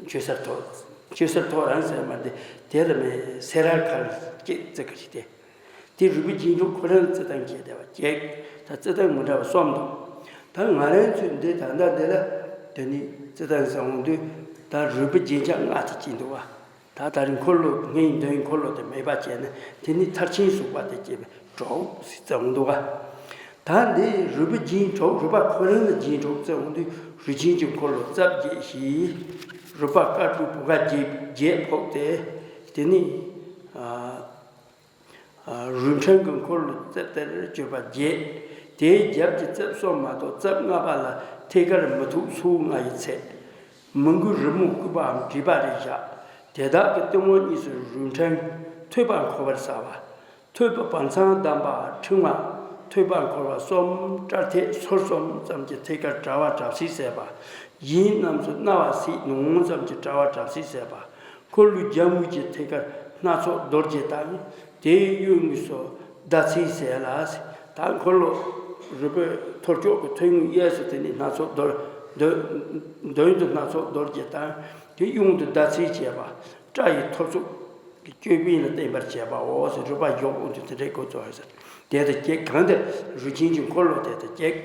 ཆོས་སེར་ཐོགས། ཆོས་སེར་ཐོགས་རང་སེར་མ་དེ་དེ་ལ་མེད་སེར་རལ་དཀར་གཅིག་བརྩི་གི་རེད་དེ། དེ་རུས་པའི་རྒྱན་དྲུག་ཁོ་རང་རྩི་སྟངས་ཁྱད་བསྡད་པ་གཅིག་ད་རྩི་སྟངས་མི་འདྲ་བ་གསུམ་འདུག་ད་ང་རང་ཚོས་འདི་ད་ལྟ་འདི་ལ་དེ་ནི་རྩི་སྟངས་ཟེར་འོང་དུས་ད་རུས་པའི་རྒྱན་ཆ་ལྔ་དེ་གཅིག་འདུག་བ། ད་ད་རིང་འཁོར་ལོ་ལྔའི་མདོའི་འཁོར་ལོ་དེ་མེད་པ་བྱས་ན་དེ་ནི་མཐར་ཕྱིན་གཟུགས་པ་དེ་སྐྱེས་པའི་གྲོགས་སུ་བརྩི་འོང་འདུག་བ། ད་འདི་རུས་པའི་རྒྱན་དྲུག་རུས་པ་ཁོ་རང་ལ་རྒྱན་དྲུག་བརྩི་འོང་དུས་རུས་ཆེན་གྱི་འཁོར་ལོ་རྩ་བརྒྱད་བཞི། རུས་པ་དཀར་པོའི་བུ་ག་བརྒྱད་བརྒྱད་ཕོག་སྟེ་དེ་ནི། རུས་ཕྲེང་གི་འཁོར་ལོ་རྩིབས་དེར་གྱུར་པ་བརྒྱད། དེའི་རྒྱབ་ཀྱི་རྩིབས་གསུམ་མ་གཏོགས་རྩིབས་ལྔ་པ་ལ་ཐད་ཀར་མི་ཐུག་ཚུགས་ལྔ་ཡི་ཚད། མི་འགུལ་རི་མོ་སྐུད་པའམ་བྲིས་པ་རེ་བཞག་དེ་དག་གི་སྟེང་འོག་གཉིས་སུ་རུས་ཕྲེང་ཐོད་པ་འཁོར་བར་གསལ་བ། ཐོད་པ་བར་མཚམས་བསྡམས་པ་ཕྲེང་བ་ཐོད་པ་འཁོར་བ་གསུམ་སྐྲ་ཐད་ཚུར་གསུམ་ཙམ་གྱི་ཐད་ཀར་དྲ་བ་དྲ་བསིལ་གསལ་བ། གཞན་རྣམས་སུ་སྣ་བ་སྲིད་ནང་ཙམ་གྱི་དྲ་བ་དྲ་བསིལ་གསལ་བ། འཁོར་ལོའི་རྒྱབ་ངོས་ཀྱི་ཐད་ཀར་སྣ་ཚོགས་རྡོ་རྗེ་དང་། དེའི་གཡོན་ངོས་སུ་ཟླ་ཚེས་གསལ་ལ། ད་འཁོར་ལོ་རུས་པའི་ཐོར་ཅོག་གི་ཐོད་ངོས་གཡས་སུ་དེ་ནི་སྣ་ཚོགས་རྡོ། མདུན་མདུན་དུ་སྣ་ཚོགས་རྡོ་རྗེ་དང་། དེའི་གཡོན་དུ་ཟླ་ཚེས་བྱས་པ། སྐྲ་ཡི་ཐོར་ཚུགས་ཀྱི་ཅོད་པན་ལ་བརྟེན་པར་བྱས་པའོ་ཟེར་རུས་པ་བཞུགས་འོང་དུས་དེ་འདྲའི་འགོ་ཚུགས་ཟེར། དེ་ལྟར་གཅིག་གང་དེ་རུས་ཆེན་གྱི་འཁོར་ལོ་དེ་ལྟར་གཅིག་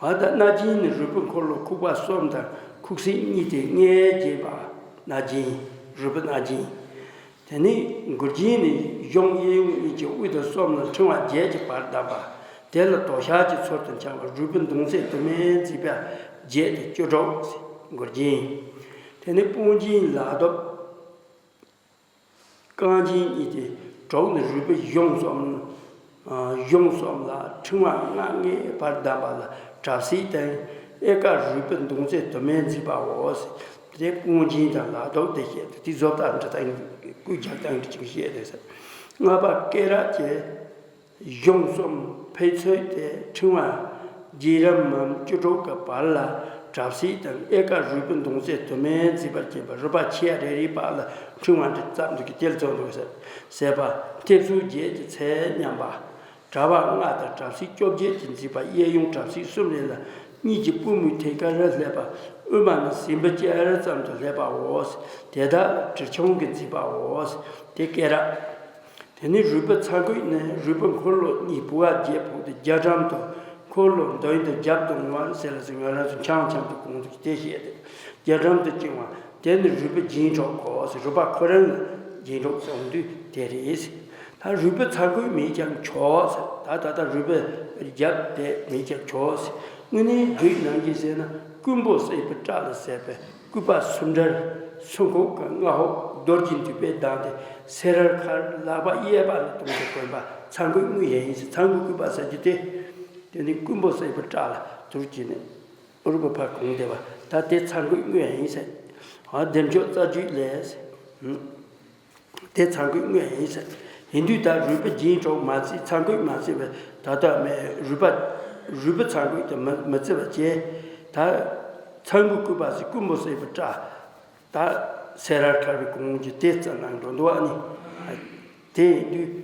འོ་ད་སྣ་རྒྱན་ནི་རུས་པའི་འཁོར་ལོ་ཁུག་པ་གསུམ་དང་ཁུག་སེ་གཉིས་ཏེ་ལྔས་བརྒྱན་པ་སྣ་རྒྱན། རུས་པའི་སྣ་རྒྱན། དེ་ནས་མགུལ་རྒྱན་ནི་གཞུང་གཡས་གཡོན་གཉིས་ཀྱི་དབུས་དང་གསུམ་ལ་ཕྲེང་བ་བརྒྱད་ཀྱི་བར་བསྡམས་པ། དེ་ལ་དོ་ཤལ་གྱི་ཚུལ་དུ་འཕྱང་བ་རུས་པའི་མདུང་རྩེ་དུ་མས་མཛེས་པ་བརྒྱད་དེ་བཅུ་དྲུག་མགུལ་རྒྱན། དེ་ནས་དཔུང་རྒྱན་ལག་གདུབ། རྐང་རྒྱན་གཉིས་ཏེ་དྲུག་ནི་རུས་པའི་གཞུང་གསུམ། གཞུང་གསུམ་ལ་ཕྲེང་བ་ལྔ་ལྔའི་བར་བསྡམས་པ་ལ་དྲ་བསིལ་དང་། གཡས་དཀར་རུས་པའི་མདུང་རྩེ་དུ་མས་མཛེས་པའོ། དེ་དཔུང་རྒྱན་དང་ལག་གདུབ་དེ་བཤད་དེ་དེ་བཟོ་ལྟ་འབྲི་སྟངས་བསྐུལ་རྒྱག་སྟངས་འདྲ་ཅིག་བཤད་དེ་ཟེར། ལྔ་པ་སྐེ་རགས་ཀྱི། གཞུང་གསུམ་ཕན་ཚུན་ཏེ་ཕྲེང་བ་བརྒྱད་རམ་མམ་བཅུ་དྲུག་གི་བར་ལ་དྲ་བསིལ་དང་། གཡས་དཀར་རུས་པའི་མདུང་རྩེ་དུ་མས་མཛེས་པར་བརྒྱན་པ། རུས་པ་ཆེ་རེ་རེའི་བར་ལ་ཕྲེང་བ་འདི་ཙམ་དུ་གི་དེར་ཚོགས་འདུག་ཟེར་བ། མཐེབ་གསུམ་བརྒྱད་ཀྱི་ཚད་མཉམ་པ། དྲ་བ་ལྔ་དང་དྲ་བསིལ་བཅོ་བརྒྱད་ཀྱིས་མཛེས་པ། གཡས་གཡོན་དྲ་བསིལ་གསུམ་ལས་ལ་གཉིས་ཀྱི་པུས་མོའི་ཐད་ཀར་སླེབས་པ། དབུས་མ་ནི་ཟིན་པ་ཅན་ཙམ་དུ་སླེབས་པའོ། དེ་དག་དྲིལ་ཆུང་གིས་མཛེས་པའོ། དེ་སྐེ་རགས། དེ་ནས་རུས་པའི་ཚ་ཁོས་ནི་རུས་པའི་འཁོར་ལོ་གཉིས་བུ་ག་བརྒྱད་ཕོག་སྟེ་རྒྱ་གྲམ་དུ་འཁོར་ལོ་མདུན་དུ་རྒྱབ་ཏུ་ངོ་བོར་ཟེར་ལ་ཟེར་ང་རང་ཚོ་འཆམ་འཆམ་དུ་གོང་དུ་དེ་བཤད་དེ། རྒྱ་གྲམ་དུ་བཅིངས་པ་དེ་ནི་རུས་པའི་རྒྱན་དྲུག་གོ་ཟེར། རུས་པ་ཁོ་རང་ལ་རྒྱན་དྲུག་གསུངས་དུས་དེ་རེད། ད་རུས་པའི་ཚ་ཁོས་མེད་ཀྱང་ཆོག་ཟེར། ད་ད་ལྟ་རུས་པའི་རྒྱབ་དེ་མེད་ཀྱང་ཆོག་ཟེར། དངོས་གནས་རྒྱུད་ནང་གི་ཟེར་ན་རྐུན་པོ་བསད་པའི་སྐྲ་ལ་ཟེར་བའི། སྐུད་པ་སུམ་སྦྲེལ། སུམ་ཁུག་གི་སྔ་ཧོག་རྡོ་རྗེ་མདུད་པས་བསྡམས་ཏེ་སེ་རལ་དཀར་ལག་པ་གཡས་པ་ལ་བཏོན་ཏེ་གོན་པ་ཚངས་སྐུད་དངོས་ཡིན་ཟེར། ཚངས་སྐུད་སྐུད་པ་ཟེར་རྒྱུ་དེ། དེ་ནི་རྐུན་པོ་གསོད་པའི་སྐྲ་ལ་དུར་གྱིས་ནི་རུས་པ་ཕར་གང་བསྡད་པ་ད་དེ་ཚངས་སྐུད་དངོས་ཡིན་ཟེར། ཨ་བདེ་མཆོག་རྩ་རྒྱུད་ལས་ཟེར། དེ་ཚངས་སྐུད་དངོས་ཡིན་ཟེར། ཡིན་དུས་ད་རུས་པ་རྒྱན་དྲུག་མ་བརྩིས། ཚངས་སྐུད་མ་བརྩིས་པས་ད་ལྟ་མེད། རུས་པ་རུས་པ་ཚངས་སྐུད་དེ་མི་མི་བརྩི་བ་བྱས། ད་ཚངས་སྐུད་སྐུད་པ་ཟེར། རྐུན་པོ་གསོད་པའི་སྐྲ། ད་སེ་རལ་དཀར་པོའི་གོང་གི་དེ་རྩ་ནང་འགྲོ་འདུག་ཨ་ནི། དེ་ཡིན་དུས་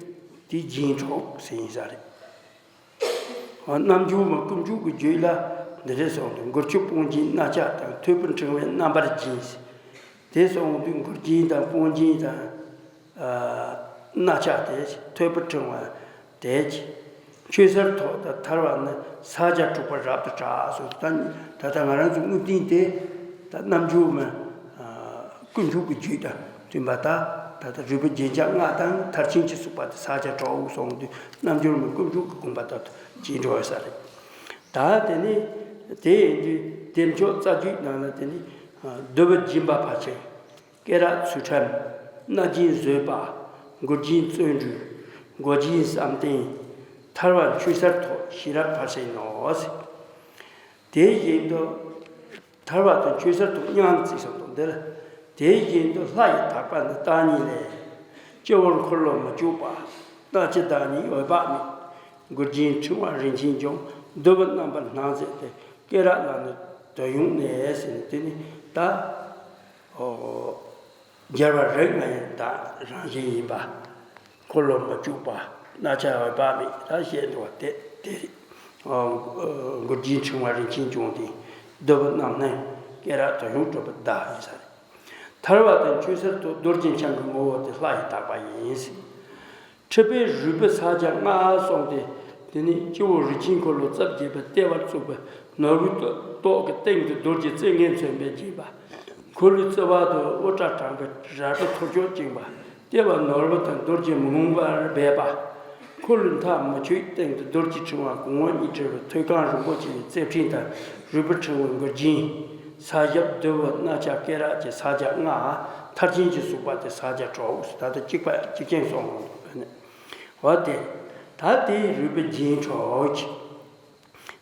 དེ་རྒྱན་དྲུག་ཟེར་ཡིན་ས་རེད། རྣལ་འབྱོར་མ་དཀོན་མཆོག་གི་རྒྱུད་ལ་འདི་འདྲས་གསུངས་འདུག། མགུལ་ཆུ་སྤུངས་རྒྱན་རྣ་ཆ་དང་། ཐོད་པའི་ཕྲེང་བས་རྣམ་པར་བརྒྱན་ཟེར། དེ་གསུངས་འདུག། མགུལ་རྒྱན་དང་སྤུངས་རྒྱན་དང་། ཨ་རྣ་ཆ་དེ་ཐོད་པའི་ཕྲེང་བ་དེ་ཆོས་གསེར་ཐོག་དང་ཐར་པ་ནི་ས་བརྒྱ་དྲུག་པ་རབ་ཏུ་གྲགས་སོ། ད་ད་ལྟ་ང་རང་ཚོ་དངོས་བསྟན་དེ་ད་རྣལ་འབྱོར་མ་དཀོན་མཆོག་གི་རྒྱུད་དང་མཐུན་པ་ད་ད་ལྟ་རུས་པ་རྒྱན་ཆ་ལྔ་དང་མཐར་ཕྱིན་གྱི་གསུངས་པ་དེ་ས་བརྒྱ་དྲུག་གསུངས་དུས་རྣལ་འབྱོར་མ་དཀོན་མཆོག་གི་དགོངས་པ་ད་ཇི་འགྲོ་ས་རེད། ད་དེ་ནི་དེ་ཡིན་དུས་བདེ་མཆོག་རྩ་རྒྱུད་ནང་ལ་དེ་ནི་བསྡུ་བ་སྦྱིན་པ་ཕར་ཕྱིན། སྐེ་རགས་ཚུལ་ཁྲིམས། སྣ་རྒྱན་བཟོད་པ། མགུལ་རྒྱན་བརྩོན་འགྲུས། མགོ་རྒྱན་བསམ་གཏན། ཐར་པ་ཆོས་གསེར་ཐོག་ཤེས་རབ་ཕར་ཕྱིན་ནོ། དེ་བཞིན་དུ་ཐར་པ་དང་ཆོས་གསེར་ཐོག་མཉམ་བརྩིས་སོང་དང་འདིར། དེ་བཞིན་དུ་ལྷ་ཡི་དག་པ་ནི་བརྟག་གཉིས་ལས། སྤྱི་བོར་འཁོར་ལོ་མི་བཅུ་པ། སྣ་ལྕེ་བདག་ཉིད་འོད་དཔག་མེད། མགུལ་རྒྱན་ཕྲེང་བ་རིན་ཆེན་འབྱུང་། བསྡུ་བའི་རྣམ་པར་སྣང་མཛད་དེ། སྐེ་རགས་ལ་ནི་དོན་ཡོད་གནས་ཟེར་ནས་དེ་ནི་ད། ཨོ། རྒྱལ་བ་རིགས་ལྔ་ཡི་བདག་རང་བཞིན་ཡིན་པ། འཁོར་ལོ་མི་བཅུ་པ། སྣ་ལྕེ་འོད་དཔག་མེད་ད་བཤད་འདུག་པ་དེ་དེ་རེད། ཨོ། མགུལ་རྒྱན་ཕྲེང་བ་རིན་ཆེན་འབྱུང་སྟེ། བསྡུ་བའི་རྣམ་སྣང་། སྐེ་རགས་དོན་ཡོད་གྲུབ་པའི་བདག་ཡིན་ས་རེད། ཐར་པ་དང་ཆོས་གསེར་ཐོག་རྡོ་རྗེ་འཆང་གི་ངོ་བོ་དེ་ལྷ་ཡི་དག་པ་ཡིན། མཁྲིས་པའི་རུས་པའི་ས་བརྒྱ་ལྔ་གསུངས་ཏེ། དེ་ནི་སྤྱི་བོར་རིན་ཆེན་འཁོར་ལོ་རྩིབས་བརྒྱད་པའི་ལྟེ་བར་བཙུགས་པའི་ནོར་བུའི་ཏོག་གི་སྟེང་དུ་རྡོ་རྗེ་རྩེ་ལྔས་མཚོན་པས་བརྒྱན་པ། འཁོར་ལོའི་རྩིབས་བར་དུ་དབུ་སྐྲ་དྲངས་པའི་རལ་པའི་ཐོར་ཅོག་བཅིངས་པ། ལྟེ་བར་ནོར་བུ་དང་རྡོ་རྗེ་མི་མངོན་པར་སྦས་པ། འཁོར་ལོའི་མཐའ་མུ་ཁྱུད་སྟེང་དུ་རྡོ་རྗེ་ཕྲེང་བ་གོང་འོག་གཉིས་བྲལ་བའི་ཐོད་རྐང་རིན་པོ་ཆེའི་རྩིབས་ཕྲེང་དང་། རུས་པའི་ཕྲེང་བའི་མགུལ་རྒྱན། ས་བརྒྱ་བསྡུ་བའི་སྣ་ལྕེ་སྐེ་རགས་ཀྱི་ས་བརྒྱ་ལྔ། མཐར་ཕྱིན་གྱི་གསུངས་པ་དེ་ས་བརྒྱ་དྲུག་ད་ལྟ་གཅིག་པ་གཅིག་རྐྱང་གསུངས་པ་ནི། འོ་དེ། ད་དེའི་རུས་པའི་རྒྱན་དྲུག་ཅིག།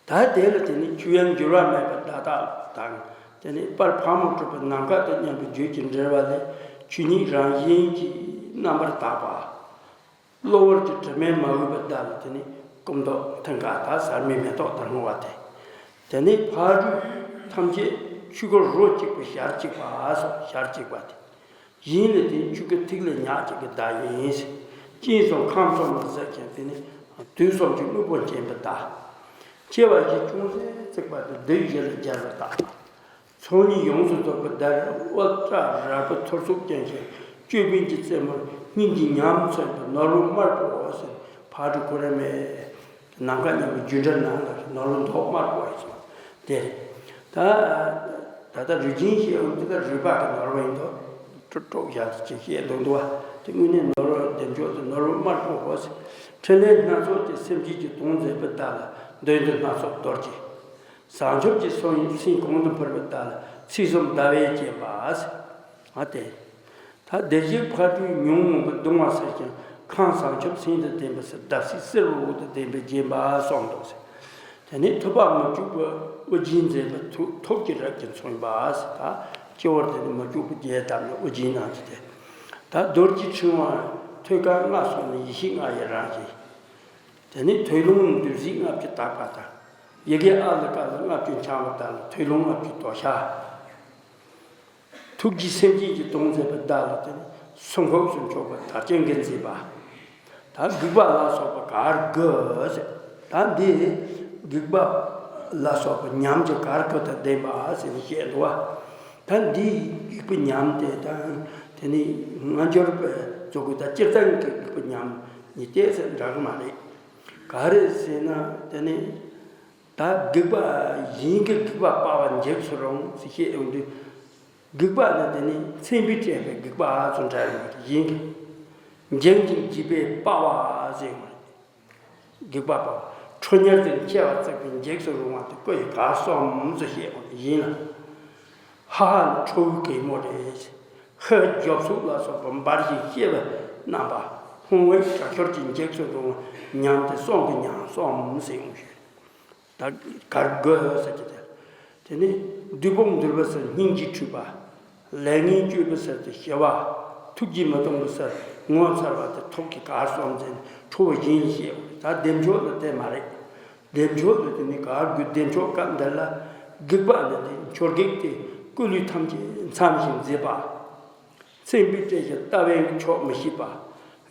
ད་དེ་ལ་དེ་ནི་ཆོས་དབྱིངས་འགྱུར་བ་མེད་པའི་བརྡ་རྟགས་དང་། དེ་ནི་པར་ཕག་མོ་གྲུ་པའི་ནམ་མཁའ་དང་མཉམ་པའི་བརྗོད་ཀྱི་འགྲེལ་པ་ལས། ཆོས་ཉིད་རང་བཞིན་གྱིས་རྣམ་པར་དག་པ། གློ་བུར་གྱི་དྲི་མས་མ་གོས་པའི་བརྡ་ལ་དེ་ནི་སྐུ་མདོག་མཐིང་ག་དང་ཟར་མའི་མེ་ཏོག་ལྟར་སྔོ་བ་སྟེ། དེ་ནི་ཕ་རོལ་ཐམས་ཅད་ཆོས་སྐུ་རོ་གཅིག་པའི་ཞལ་གཅིག་པ་སོགས་ཞལ་གཅིག་པ་སྟེ། གཞན་ལས་དེ་ཆོས་སྐུ་ཐིག་ལེ་ཉག་གཅིག་གི་བརྡ་ཡིན། སྤྱན་གསུམ་ཁམས་གསུམ་ལ་གཟིགས་ཀྱང་དེ་ནི་དུས་གསུམ་གྱི་དངོས་པོ་མཁྱེན་པའི་བརྡ། མཆེ་བ་བཞི་ཅུང་ཟད་བརྩེགས་པ་དེ་བདུད་བཞི་ལ་སྦྱར་བའི་བརྡ། ཚོགས་གཉིས་ཡོངས་སུ་རྫོགས་པའི་བརྡ། དབུ་སྐྲ་རལ་པའི་ཐོར་ཚུགས་ཅན་ཞིང་ཅོད་པན་གྱི་རྩེ་མོར་སྙིང་གི་ཉམས་མཚོན་པའི་ནོར་བུ་དམར་པོ་ཟེར། ཕག་གྲུ་གུ་རུ་མའི་ནམ་མཁའ་མཉམ་པའི་རྒྱུད་འགྲེལ་ནང་ལ་ནོར་བུ་མདོག་དམར་པོ་ཡིན་ཟེར་དེ་རེད། ད་ད་ལྟ་རུས་རྒྱན་ཞེས་འོང་དུས་ད་རུས་པ་གི་ནོར་བུ་ཡིན་དོ། དཀྲུག་དཀྲུག་བཞག་ཅིག་བཤད་འདུག་འདུག་བ། དེ་དངོས་གནས་ནོར་བུ་བདེ་མཆོག་ཏུ་ནོར་བུ་དམར་པོ་ཧོ་ཟེར། ཕྲིན་ལས་སྣ་ཚོགས་ཀྱི་སེམས་བསྐྱེད་ཀྱི་དོན་མཛད་པའི་བརྡ་ལ་མདུན་དུ་སྣ་ཚོགས་རྡོ་རྗེ། བྱང་ཆུབ་ཀྱི་སོ་ཡི་སེམས་གོང་དུ་འཕེལ་བའི་བརྡ་ལ་ཚིགས་གསུམ་ཟླ་བས་བརྒྱན་པ་ཟེར། ཨ་སྟེ། ད་བདེ་གཤེགས་ཕ་རོལ་ཉོན་མོངས་པའི་གདུང་བ་སེལ་ཞིང་ཁམས་བྱང་ཆུབ་སེམས་དང་ལྡན་པ་ཟེར། ཟླ་ཚེས་སེར་པོའི་འོད་དང་ལྡན་པས་བརྒྱན་པ་གསུངས་འདུག་ཟེར། དེ་ནས་ཐུབ་པ་མི་བསྐྱོད་པའི་དབུ་རྒྱན་མཛད་པའི་ཐུགས་ཐུགས་ཀྱི་རིགས་ཀྱིས་མཚོན་པ་ཟེར། ད་སྤྱི་བོར་དེ་ནི་མི་བསྐྱོད་པའི་རྒྱན་བཏབ་ནས་དབུ་རྒྱན་གནང་གི་དེ། ད་རྡོ་རྗེ་ཕྲེང་བ་ཐོད་རྐང་ལྔ་སོགས་ནི་ཡེ་ཤེས་ལྔ་ཡི་རང་བཞིན། དེ་ནས་ཐོད་རླུང་བདུད་རྩིས་ལྔ་བཅུ་དག་པ་དང་། ཡི་གེ་ཨ་ལ་ཀ་ལ་ལྔ་བཅུ་འཆང་བ་དག་ལ་ཐོད་རླུང་ལྔ་བཅུ་དོ་ཤལ། ཐུགས་རྗེའི་སེམས་བསྐྱེད་ཀྱི་དོན་མཛད་པའི་བརྡ་ལ་དེ་ནི་སུམ་ཁུག་སུམ་ཆོག་པ་དར་ཅན་གྱིས་མཛེས་པ། ད་སྒེག་པ་ལ་སོགས་པ་གར་དགུ་ཟེར། ད་འདི་སྒེག་པ་ལ་སོགས་པ་ཉམས་ཀྱི་གར་དགུ་དང་ལྡན་པ་ཟེར་ནས་བཤད་འདུག་བ། ད་འདིའི་སྒེག་པའི་ཉམས་དེ་དང་དེ་ནི་སྔ་འགྱུར་བའི་མཛོད་ཀྱི་ད་སྤྱིར་བཏང་གི་སྒེག་པའི་ཉམས་གཉིས་ཏོག་ཙམ་འདྲ་གི་མ་རེད། ག་རེ་ཟེར་ན་དེ་ནི། ད་སྒེག་པ་གཞན་གྱི་སྒེག་པ་སྤར་བ་འཇིགས་སུ་རུང་ཟེར་བཤད་ཡོང་དུས། སྒེག་པ་ནི་དེ་ནི་མཚན་དཔེས་སྤྲས་པའི་སྒེག་པ་ཚོ་འདྲ་ཡོང་གི་གཞན་གྱི། འཇིགས་ཤིང་འཇིགས་པས་སྤར་བ་ཟེར་ཡོང་གི། སྒེག་པ་སྤར་བ། ཁྲོ་གཉེར་དང་མཆེ་བ་གཙིགས་པས་འཇིགས་སུ་རུང་བ་དེ་སྐུ་ཡི་གར་གསུམ་ཟེར་བཤད་ཡོང་གི་གཞན་ལ། ཧ་ཧ་ནི་ཁྲོ་བོའི་གད་མོ་རེད། ཧ་རྒྱོབ་སོགས་ལ་སོགས་པ་འབར་ཞིང་གཤེར་བའི་རྣམ་པ། ཕུང་བོའི་དྲག་ཤུལ་གྱི་འཇིགས་སུ་རུང་བའི་ཉམས་དེ་གསུང་གི་ཉམས་གསུམ་ཟེར་ཡོང་ཞིང་། ད་གར་དགོས་ཟེར་གྱི་དེ། དེ་ནི་བདུད་དཔུང་འདུལ་བའི་ཕྱིར་སྙིང་རྗེས་འཁྲུད་པ། ལས་ངན་གཅོད་པའི་ཕྱིར་དུ་ཞི་བ། ཐུགས་རྗེས་མི་གཏོང་བའི་ཕྱིར་ངོ་མཚར་བ་དེ་ཐུགས་ཀྱི་གར་གསུམ་ཟེར་ནས་ཁྲོ་བོ་བཞིན་བཤད། ད་བདེ་མཆོག་ནི་དེ་མ་རེད། བདེ་མཆོག་ནི་དེ་ནི་གར་དགོས། བདེ་མཆོག་སྐབས་འདི་ལ་སྒེག་པ་ནི་དེ་འཆོར་སྒེག་སྟེ། སྐུ་ལུས་ཐམས་ཅད་མཚམས་བཞིན་མཛེས་པ། མཚན་དཔེའི་སྤྲས་ཀྱི་ལྟ་བས་ཆོག་མི་ཤེས་པ།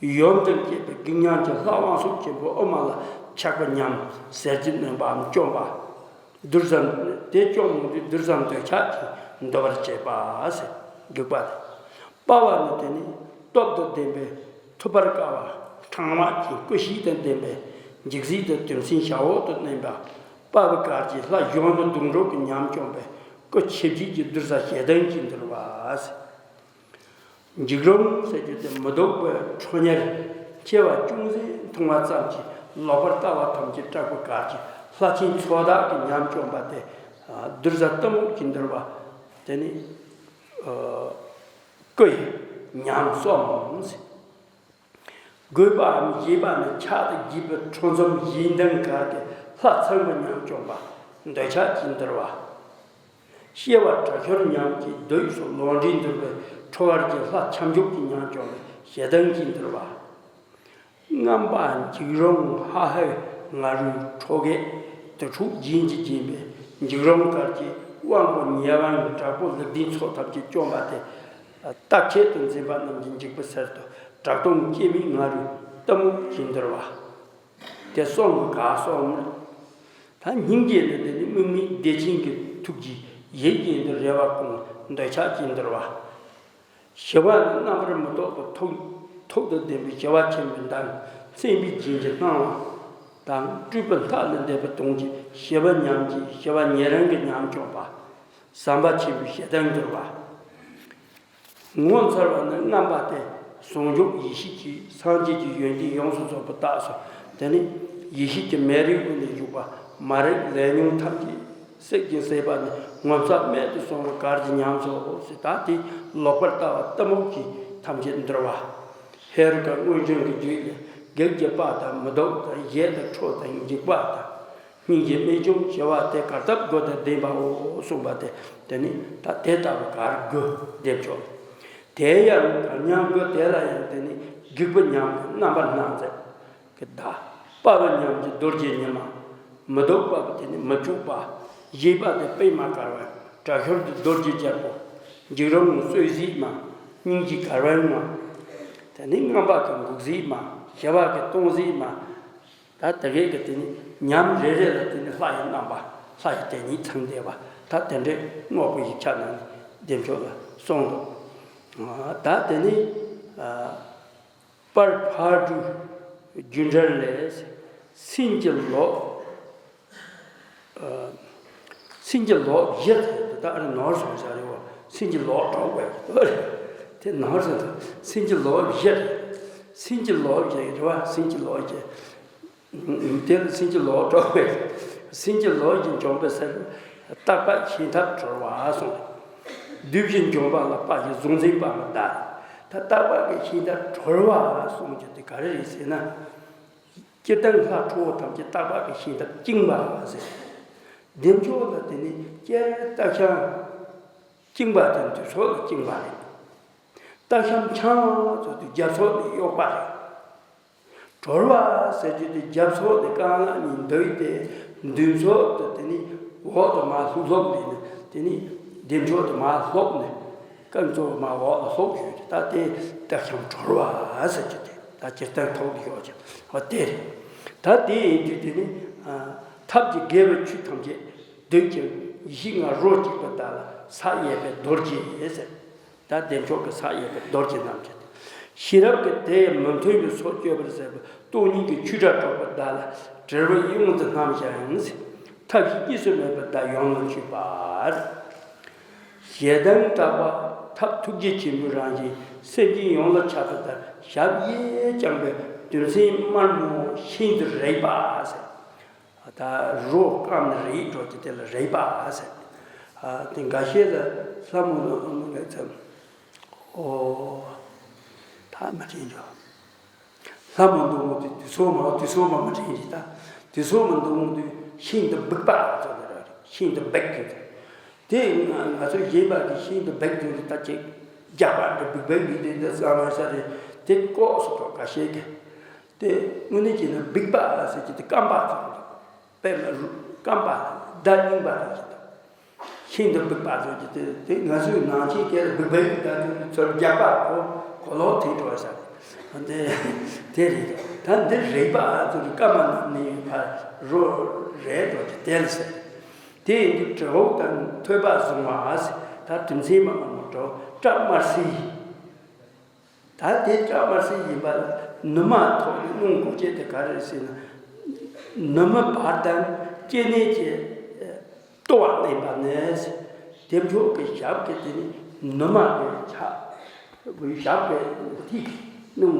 ཡུམ་དང་བཅས་པའི་སྒེག་ཉམས་ཀྱི་ལྷ་དབང་ཕྱུག་ཆེན་པོ་དབུ་མ་ལ་ཆགས་པའི་ཉམས་ཟེར་གྱི་གནོན་པའམ་བཅོམ་པ། བདུད་བཟང་དེ་བཅོམ་མི་འདོད་བདུད་བཟང་འདོད་ཆགས་ཀྱིས་འདུལ་བར་བྱེད་པ་ཟེར། སྒེག་པ་དེ། དཔའ་བ་ནི་དེ་ནི་སྟོབས་དང་ལྡན་པའི་ཐུབ་པར་དཀའ་བ། ཕྲེང་བ་གི་སྐུ་ཤེད་དང་ལྡན་པའི་འཇིགས་བྱེད་དང་དུས་མཚན་ཞབས་འོག་ཏུ་བསྣན་པ། དཔའ་བོའི་གར་གྱི་ལྷ་གཞོན་ནུ་དུང་སྒྲོགས་ཀྱི་ཉམས་བཅོམ་པའི་སྐུ་ཆེ་བརྗིད་ཀྱི་གདུལ་བྱ་ཞེ་སྡང་གིས་འདུལ་བ་ཟེར། འཇིགས་རུང་ཟེར་རྒྱུ་དེ་མི་སྡུག་པའི་ཁྲོ་གཉེར་ཆེ་བ་ཅུང་ཟད་མཐོང་བ་ཙམ་གྱིས་ལོག་པར་ལྟ་བ་ཐམས་ཅད་སྐྲག་པའི་གར་གྱི་ལྷ་ཆེན་ཚོགས་བདག་གི་ཉམས་བཅོམ་པ་སྟེ། གདུལ་བྱ་གཏི་མུག་གིས་འདུལ་བ། དེ་ནི་སྐུ་ཡི་ཉམས་གསུམ་ཟེར། དགོས་པའམ་བཞེད་པ་ནི་ཕྱག་ཏུ་བགྱིས་པའི་ཁྲོ་འཛུམ་བཞིན་ལྡན་གར་གྱི་ལྷ་ཚངས་པའི་ཉམས་བཅོམ་པ་འདོད་ཆགས་ཀྱིས་འདུལ་བ། གཤེར་བ་དྲག་ཤུལ་ཉམས་ཀྱིས་བདུད་སོགས་ལོག་འདྲེན་འདུལ་བའི་ཁྲོ་བར་གྱི་ལྷ་ཁྱབ་འཇུག་གི་ཉམས་བཅོམ་པའི་ཞེ་སྡང་གིས་འདུལ་བ། རྔམ་པ་འཇིགས་རུང་ཧ་ཧའི་ང་རོའི་ཁྲོ་གས་དུར་ཁྲོད་བརྒྱན་གྱིས་བརྒྱན་པའི་འཇིགས་རུང་གར་གྱི་དབང་པོ་ཉེ་བའམ་དྲག་པོ་ལེགས་ལྡན་ཚོགས་ཐམས་ཅད་བཅོམ་པ་སྟེ། རྟག་ཆད་དུ་འཛིན་པ་རྣམས་ཀྱི་འཇིགས་པའི་ཚུལ་དུ་དྲག་གཏུམ་སྐྱེ་མེད་ང་རོའི་གཏི་མུག་གིས་འདུལ་བ། དེ་གསུམ་གྱི་གར་གསུམ་ནི། ད་སྙིང་རྗེ་ནི་དེ་ནི་དམིགས་མེད་བདེ་ཆེན་གྱི་ཐུགས་ཀྱིས་ཡིད་བཞིན་དུ་རེ་བ་སྐོང་འདོད་ཆགས་ཀྱིས་འདུལ་བ། ཞི་བ་ནི་རྣམ་པར་མི་རྟོག་པའི་ཐུགས། ཐུགས་དང་ལྡན་པའི་ཞི་བ་ཆེན་པོའི་མདངས། མཚན་དཔེའི་རྒྱན་གྱི་སྣང་བ་དང་སྤྲུལ་པའི་ལྷ་ལ་འདས་པའི་དོན་གྱི་ཞི་བ་ཉམས་ཀྱིས་ཞི་བ་ཉེ་རིང་གི་ཉམས་བཅོམ་པ། ཟམ་པ་ཆེན་པོའི་ཞེ་སྡང་འདུལ་བ། ངོ་མཚར་བ་ནི་རྔམ་པ་སྟེ། ཟུང་འཇུག་ཡེ་ཤེས་ཀྱིས་སངས་རྒྱས་ཀྱི་ཡོན་ཏན་ཡོངས་སུ་རྫོགས་པའི་རྟགས་སོ། དེ་ནི་ཡེ་ཤེས་ཀྱི་མེ་རིའི་དབུས་ལ་བཞུགས་པ། མ་རིག་ལས་ཉོན་ཐམས་ཅད་བསྲེག་ཅིང་ཟད་པ་ནི་ངོ་མཚར་རྨད་དུ་བྱུང་བའི་གར་གྱི་ཉམས་སོ་ཞེས། ད་དེ་ལོག་པར་ལྟ་བ་གཏི་མུག་གིས་ཐམས་ཅད་འདུལ་བ། ཧེ་རུ་ཀ་མངོན་བྱང་གི་རྒྱུད་ལས། བགེགས་ཀྱི་དཔའ་དང་མི་སྡུག་དང་། གཞན་དང་ཁྲོ་དང་འཇིགས་པ་དང་། སྙིང་རྗེ་རྨད་བྱུང་ཞི་བ་སྟེ། གར་ཐབས་དགུ་དང་ལྡན་པའོ་གསུངས་པ་སྟེ། དེ་ནི་ད་དེ་ལྟ་བུ་གར་དགུ་བདེ་མཆོག་དེ་ཡང་གར་ཉམས་དགུ་དེ་ལ་ཡང་དེ་ནི་སྒེག་པའི་ཉམས་ཀྱི་རྣམ་པ་སྣ་ཚོགས་ཀྱི་བརྡ། དཔའ་བོའི་ཉམས་ཀྱི་རྡོ་རྗེ་ཉི་མ། མི་སྡུག་པ་དེ་ནི་མི་བཅུག་པ། གཞས་པ་དེ་པད་མ་དཀར་བ། དྲག་ཤུལ་དེ་རྡོ་རྗེ་རྒྱལ་པོ། འཇིགས་རུང་གསོད་བྱེད་མ། སྙིང་རྗེ་གར་བའི་མ། དེ་ནི་རྔམ་པ་གི་འགུགས་བྱེད་མ། ཞི་བ་གི་གཏོང་བྱེད་མ། ད་དེ་གས་ཀྱི་དེ་ནི་ཉམས་རེ་རེ་ལ་དེ་ནི་ལྷ་ཡི་རྣམ་པ། ལྷ་ཡི་དེ་ཉིད་ཚང་བསྡད་པ། ད་དེ་འདྲའི་དངོས་པོ་ཡིག་ཆ་ནང་ནས་བདེ་མཆོག་ལ་གསུངས་འདུག་ད་དེ་ནི་ཨ་དཔལ་ཕག་གྲུའི་རྒྱུད་འགྲེལ་ལས། སེམས་ཀྱི་ལོག་ཨ་སེམས་ཀྱི་ལོག་བཞི་ཟེར་དུས། ད་ཨ་རེ་ནོར་སོང་ས་རེད་བ། སེམས་ཀྱི་ལོག་གྲོགས་པས་རེད། དེ་ནོར་ཟེར་དུས་སེམས་ཀྱི་ལོག་བཞི་རེད། སེམས་ཀྱི་ལོག་བཞི་རེད་བ། སེམས་ཀྱི་ལོག་བཞི། དེ་ལ་སེམས་ཀྱི་ལོག་གྲོགས་པས། སེམས་ཀྱི་ལོག་གིས་འཇོམས་པའི་ཕྱིར། རྟག་པ་ཤེས་ཐབས་གྲོལ་བ་གསུངས། བདུད་བཞི་འཇོམས་པ་ལ་དཔའ་བཞི་གཟུང་འཛིན་དཔའ་མི་བདག་ད་རྟག་པ་གི་ཤེས་ཐབས་གྲོལ་བ་གསུངས་རྒྱུ་དེ་ག་རེ་རེད་ཟེར་ན། སྤྱིར་བཏང་ལྷ་ཁྲོ་བོ་ཐམས་ཅད་རྟག་པ་གི་ཤེས་ཐབས་བཅིངས་པ་ཟེར། བདེ་མཆོག་ལ་དེ་ནི་སྤྱིར་རྟགས་ཤམ་བཅིངས་པ་དེ་འདུས་ཚོགས་ལ་བཅིངས་པ་རེད། རྟགས་ཤམ་འཕྱང་ཚོགས་དེ་རྒྱབ་ཚོགས་ལ་གཡོགས་པ་རེད། གྲོལ་བ་ཟེར་རྒྱུ་དེ་རྒྱབ་ཚོགས་དེ་རྐང་ལག་གཉིས་འདུས་ཏེ། མདུན་ཚོགས་དེ་དེ་ནི་འོག་ཏུ་མར་ལྷུག་ལྷུག་ལས་ནས། དེ་ནི་བདེ་མཆོག་དེ་མར་ལྷུག་ནས་རྐང་ཚོགས་མར་འོག་ལ་ལྷུག་ཡོད་དེ། ད་དེ་རྟགས་ཤམ་གྲོལ་བ་ཟེར་རྒྱུ་དེ། ད་སྤྱིར་བཏང་ཐོག་ཏུ་ཡོད་ཀྱི་འོ་དེ་རེད། ད་དེ་ཡིན་དུས་དེ་ནི་ཨ་ཐབས་ཀྱི་དགེ་བའི་ཆོས་ཐམས་ཅད་འདོད་ཅིང་ཡེ་ཤེས་ལྔ་རོ་གཅིག་པའི་བརྡ་ལ་ས་གཡས་པའི་རྡོ་རྗེ་ཟེར། ད་བདེ་མཆོག་གི་ས་གཡས་པའི་རྡོ་རྗེ་རྣམས་ཀྱི། ཤེས་རབ་ཀྱི་དེ་ཡི་མི་མཐུན་པའི་ཚོགས་གཅོད་པར་ཟད་པའི་སྟོང་ཉིད་ཀྱི་ཆོས་སྒྲ་སྒྲོགས་པའི་བརྡ་ལ་དྲིལ་བུ་དབྱངས་ཀྱིས་བསྣམས་ཤིང་། ཐབས་ཤེས་གཉིས་སུ་མེད་པའི་བརྡ་ཡོངས་ལ་ཆུད་པ། ཞེ་སྡང་དྲག་པོ་ཐབས་ཐུགས་རྗེ་ཆེན་པོའི་རང་བཞིན་སེམས་ཅན་ཡོངས་ལ་ཁྱབ་པའི་བརྡ་ཞབས་གཡས་བརྐྱང་པའི་དུས་མཚན་དམར་མོ་ཤིན་ཏུ་རེག་པ་ཟེར། ད་རོ་སྐམ་ནས་རེག་འགྲོ་རྒྱུ་དེ་ལ་རེག་པ་ཟེར། ཨ་དེ་འགའ་ཤས་ལ་ལྷ་མོ་ལ་ཨ་མོ་ལ་ཙམ། ཨོ། ད་མ་དྲན་འགྲོ། ལྷ་མོ་འདུག་མོ་དུས་དུས་ཚོད་མ་དུས་ཚོད་མ་མ་དྲན་རེད་ད། དུས་ཚོད་མ་འདུག་མོ་དུས་ཤིང་དུ་སྦུག་པ་ཚོ་ལ་རེད། ཤིང་དུ་སྦུག་གི། དེ་ང་ང་ཚོ་གཞན་པ་གི་ཤིང་དུ་སྦུག་དུས་ད་ཅིག་རྒྱག་པ་འདྲ་སྦུག་སྦུག་གི་དེ་འདྲ་བསམ་ས་རེད། དེ་ལྐོག་སུ་ཐོག་འགའ་ཤས་ཀྱི། དེ་དངོས་གནས་བྱས་ན་སྦུག་པ་ཟེར་གྱི་དེ་སྐམ་པ་ཚོ་འདུག་དཔེ་མ་རུ་སྐམ་པ་ཟླ་རྙིང་པ་རེད་ཀྱི་འདུག་ཤིང་དུ་སྦུག་པ་ཚོ་གྱི་དེ་དེ་ང་ཚོའི་ནང་ཆེན་སྐད་ལ་སྦུག་པའི་ད་དུ་ཚོར་རྒྱག་པ་གོ་གོ་ལོག་དེ་འགྲོ་ས་རེད། དེ་དེ་རེད། ད་འདི་རིག་པ་ཚོ་གི་སྐར་མ་ནང་ནས་ཕར་རོ་རེད་འགྲོ་གི་དེ་ལ་ཟེར། དེ་ཡིན་དུས་དྲེད་འོག་དང་ཐོད་པ་བཟུང་བ་ཟེར། ད་དུམ་ཚན་མ་མ་འགྲོ་སྐྲ་དམར་སེར། ད་དེ་སྐྲ་དམར་སེར་ཡིན་པ་ལ་ནུ་མ་ཐོག་ནས་སྣུམ་འགོག་བྱེད་དེ་ག་རེ་ཟེར་ན། ནུ་མ་བར་དང་སྐྱེ་གནས་ཀྱི་ལྟོ་བ་བསྣན་པ་ནས། དེ་མཆོག་གི་ཞབས་ཀྱི་དེ་ནི་ནུ་མ་གི་ཆ། ཞབས་ཀྱི་ཐིག་སྣུམ་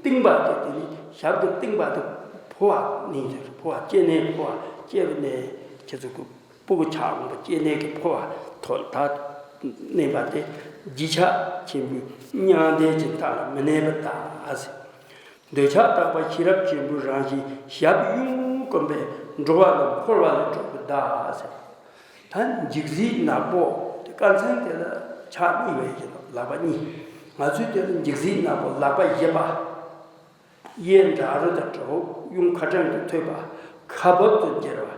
གཏིང་པ་གི་དེ་ནི་ཞབས་ཀྱི་རྟིང་པ་དེ་ཕོ་བ་ནི་ཕོ་བ་སྐྱེ་གནས་ཕོ་བ་སྐྱེ་བ་ནས་ཁྱེད་ཚོ་གི་སྤུ་གུ་ཆགས་འོང་བ་སྐྱེ་གནས་ཀྱི་ཕོ་བ་ཐོག་ད་གནས་པ་དེ་བརྗིད་ཆགས་ཆེན་པོའི་མྱང་འདས་ཀྱི་མཐའ་ལ་མི་གནས་པ་དང་། འདོད་ཆགས་དག་པ་ཤེས་རབ་ཆེན་པོའི་རང་བཞིན་ཞབས་ཡུམ་བསྒོམས་པས་འགྲོ་བ་ལ་འཁོར་བ་ལས་སྒྲོལ་བ་གདའ་ཟེར། ད་འཇིགས་སྲིད་ནག་པོ་དེ་རྐང་མཚན་དེ་ལ་ཕྱག་གཉིས་བས་ཀྱི་ལག་པ་གཉིས། ང་ཚོའི་དེ་ལ་འཇིགས་སྲིད་ནག་པོ་ལག་པ་བཞི་པ། གཡས་དགྲ་རོ་དང་དྲག་ཡུམ་ཁ་ཕྲན་དུ་ཐོད་པ་ཁ་འབབ་ཏུ་འགྱེལ་བ།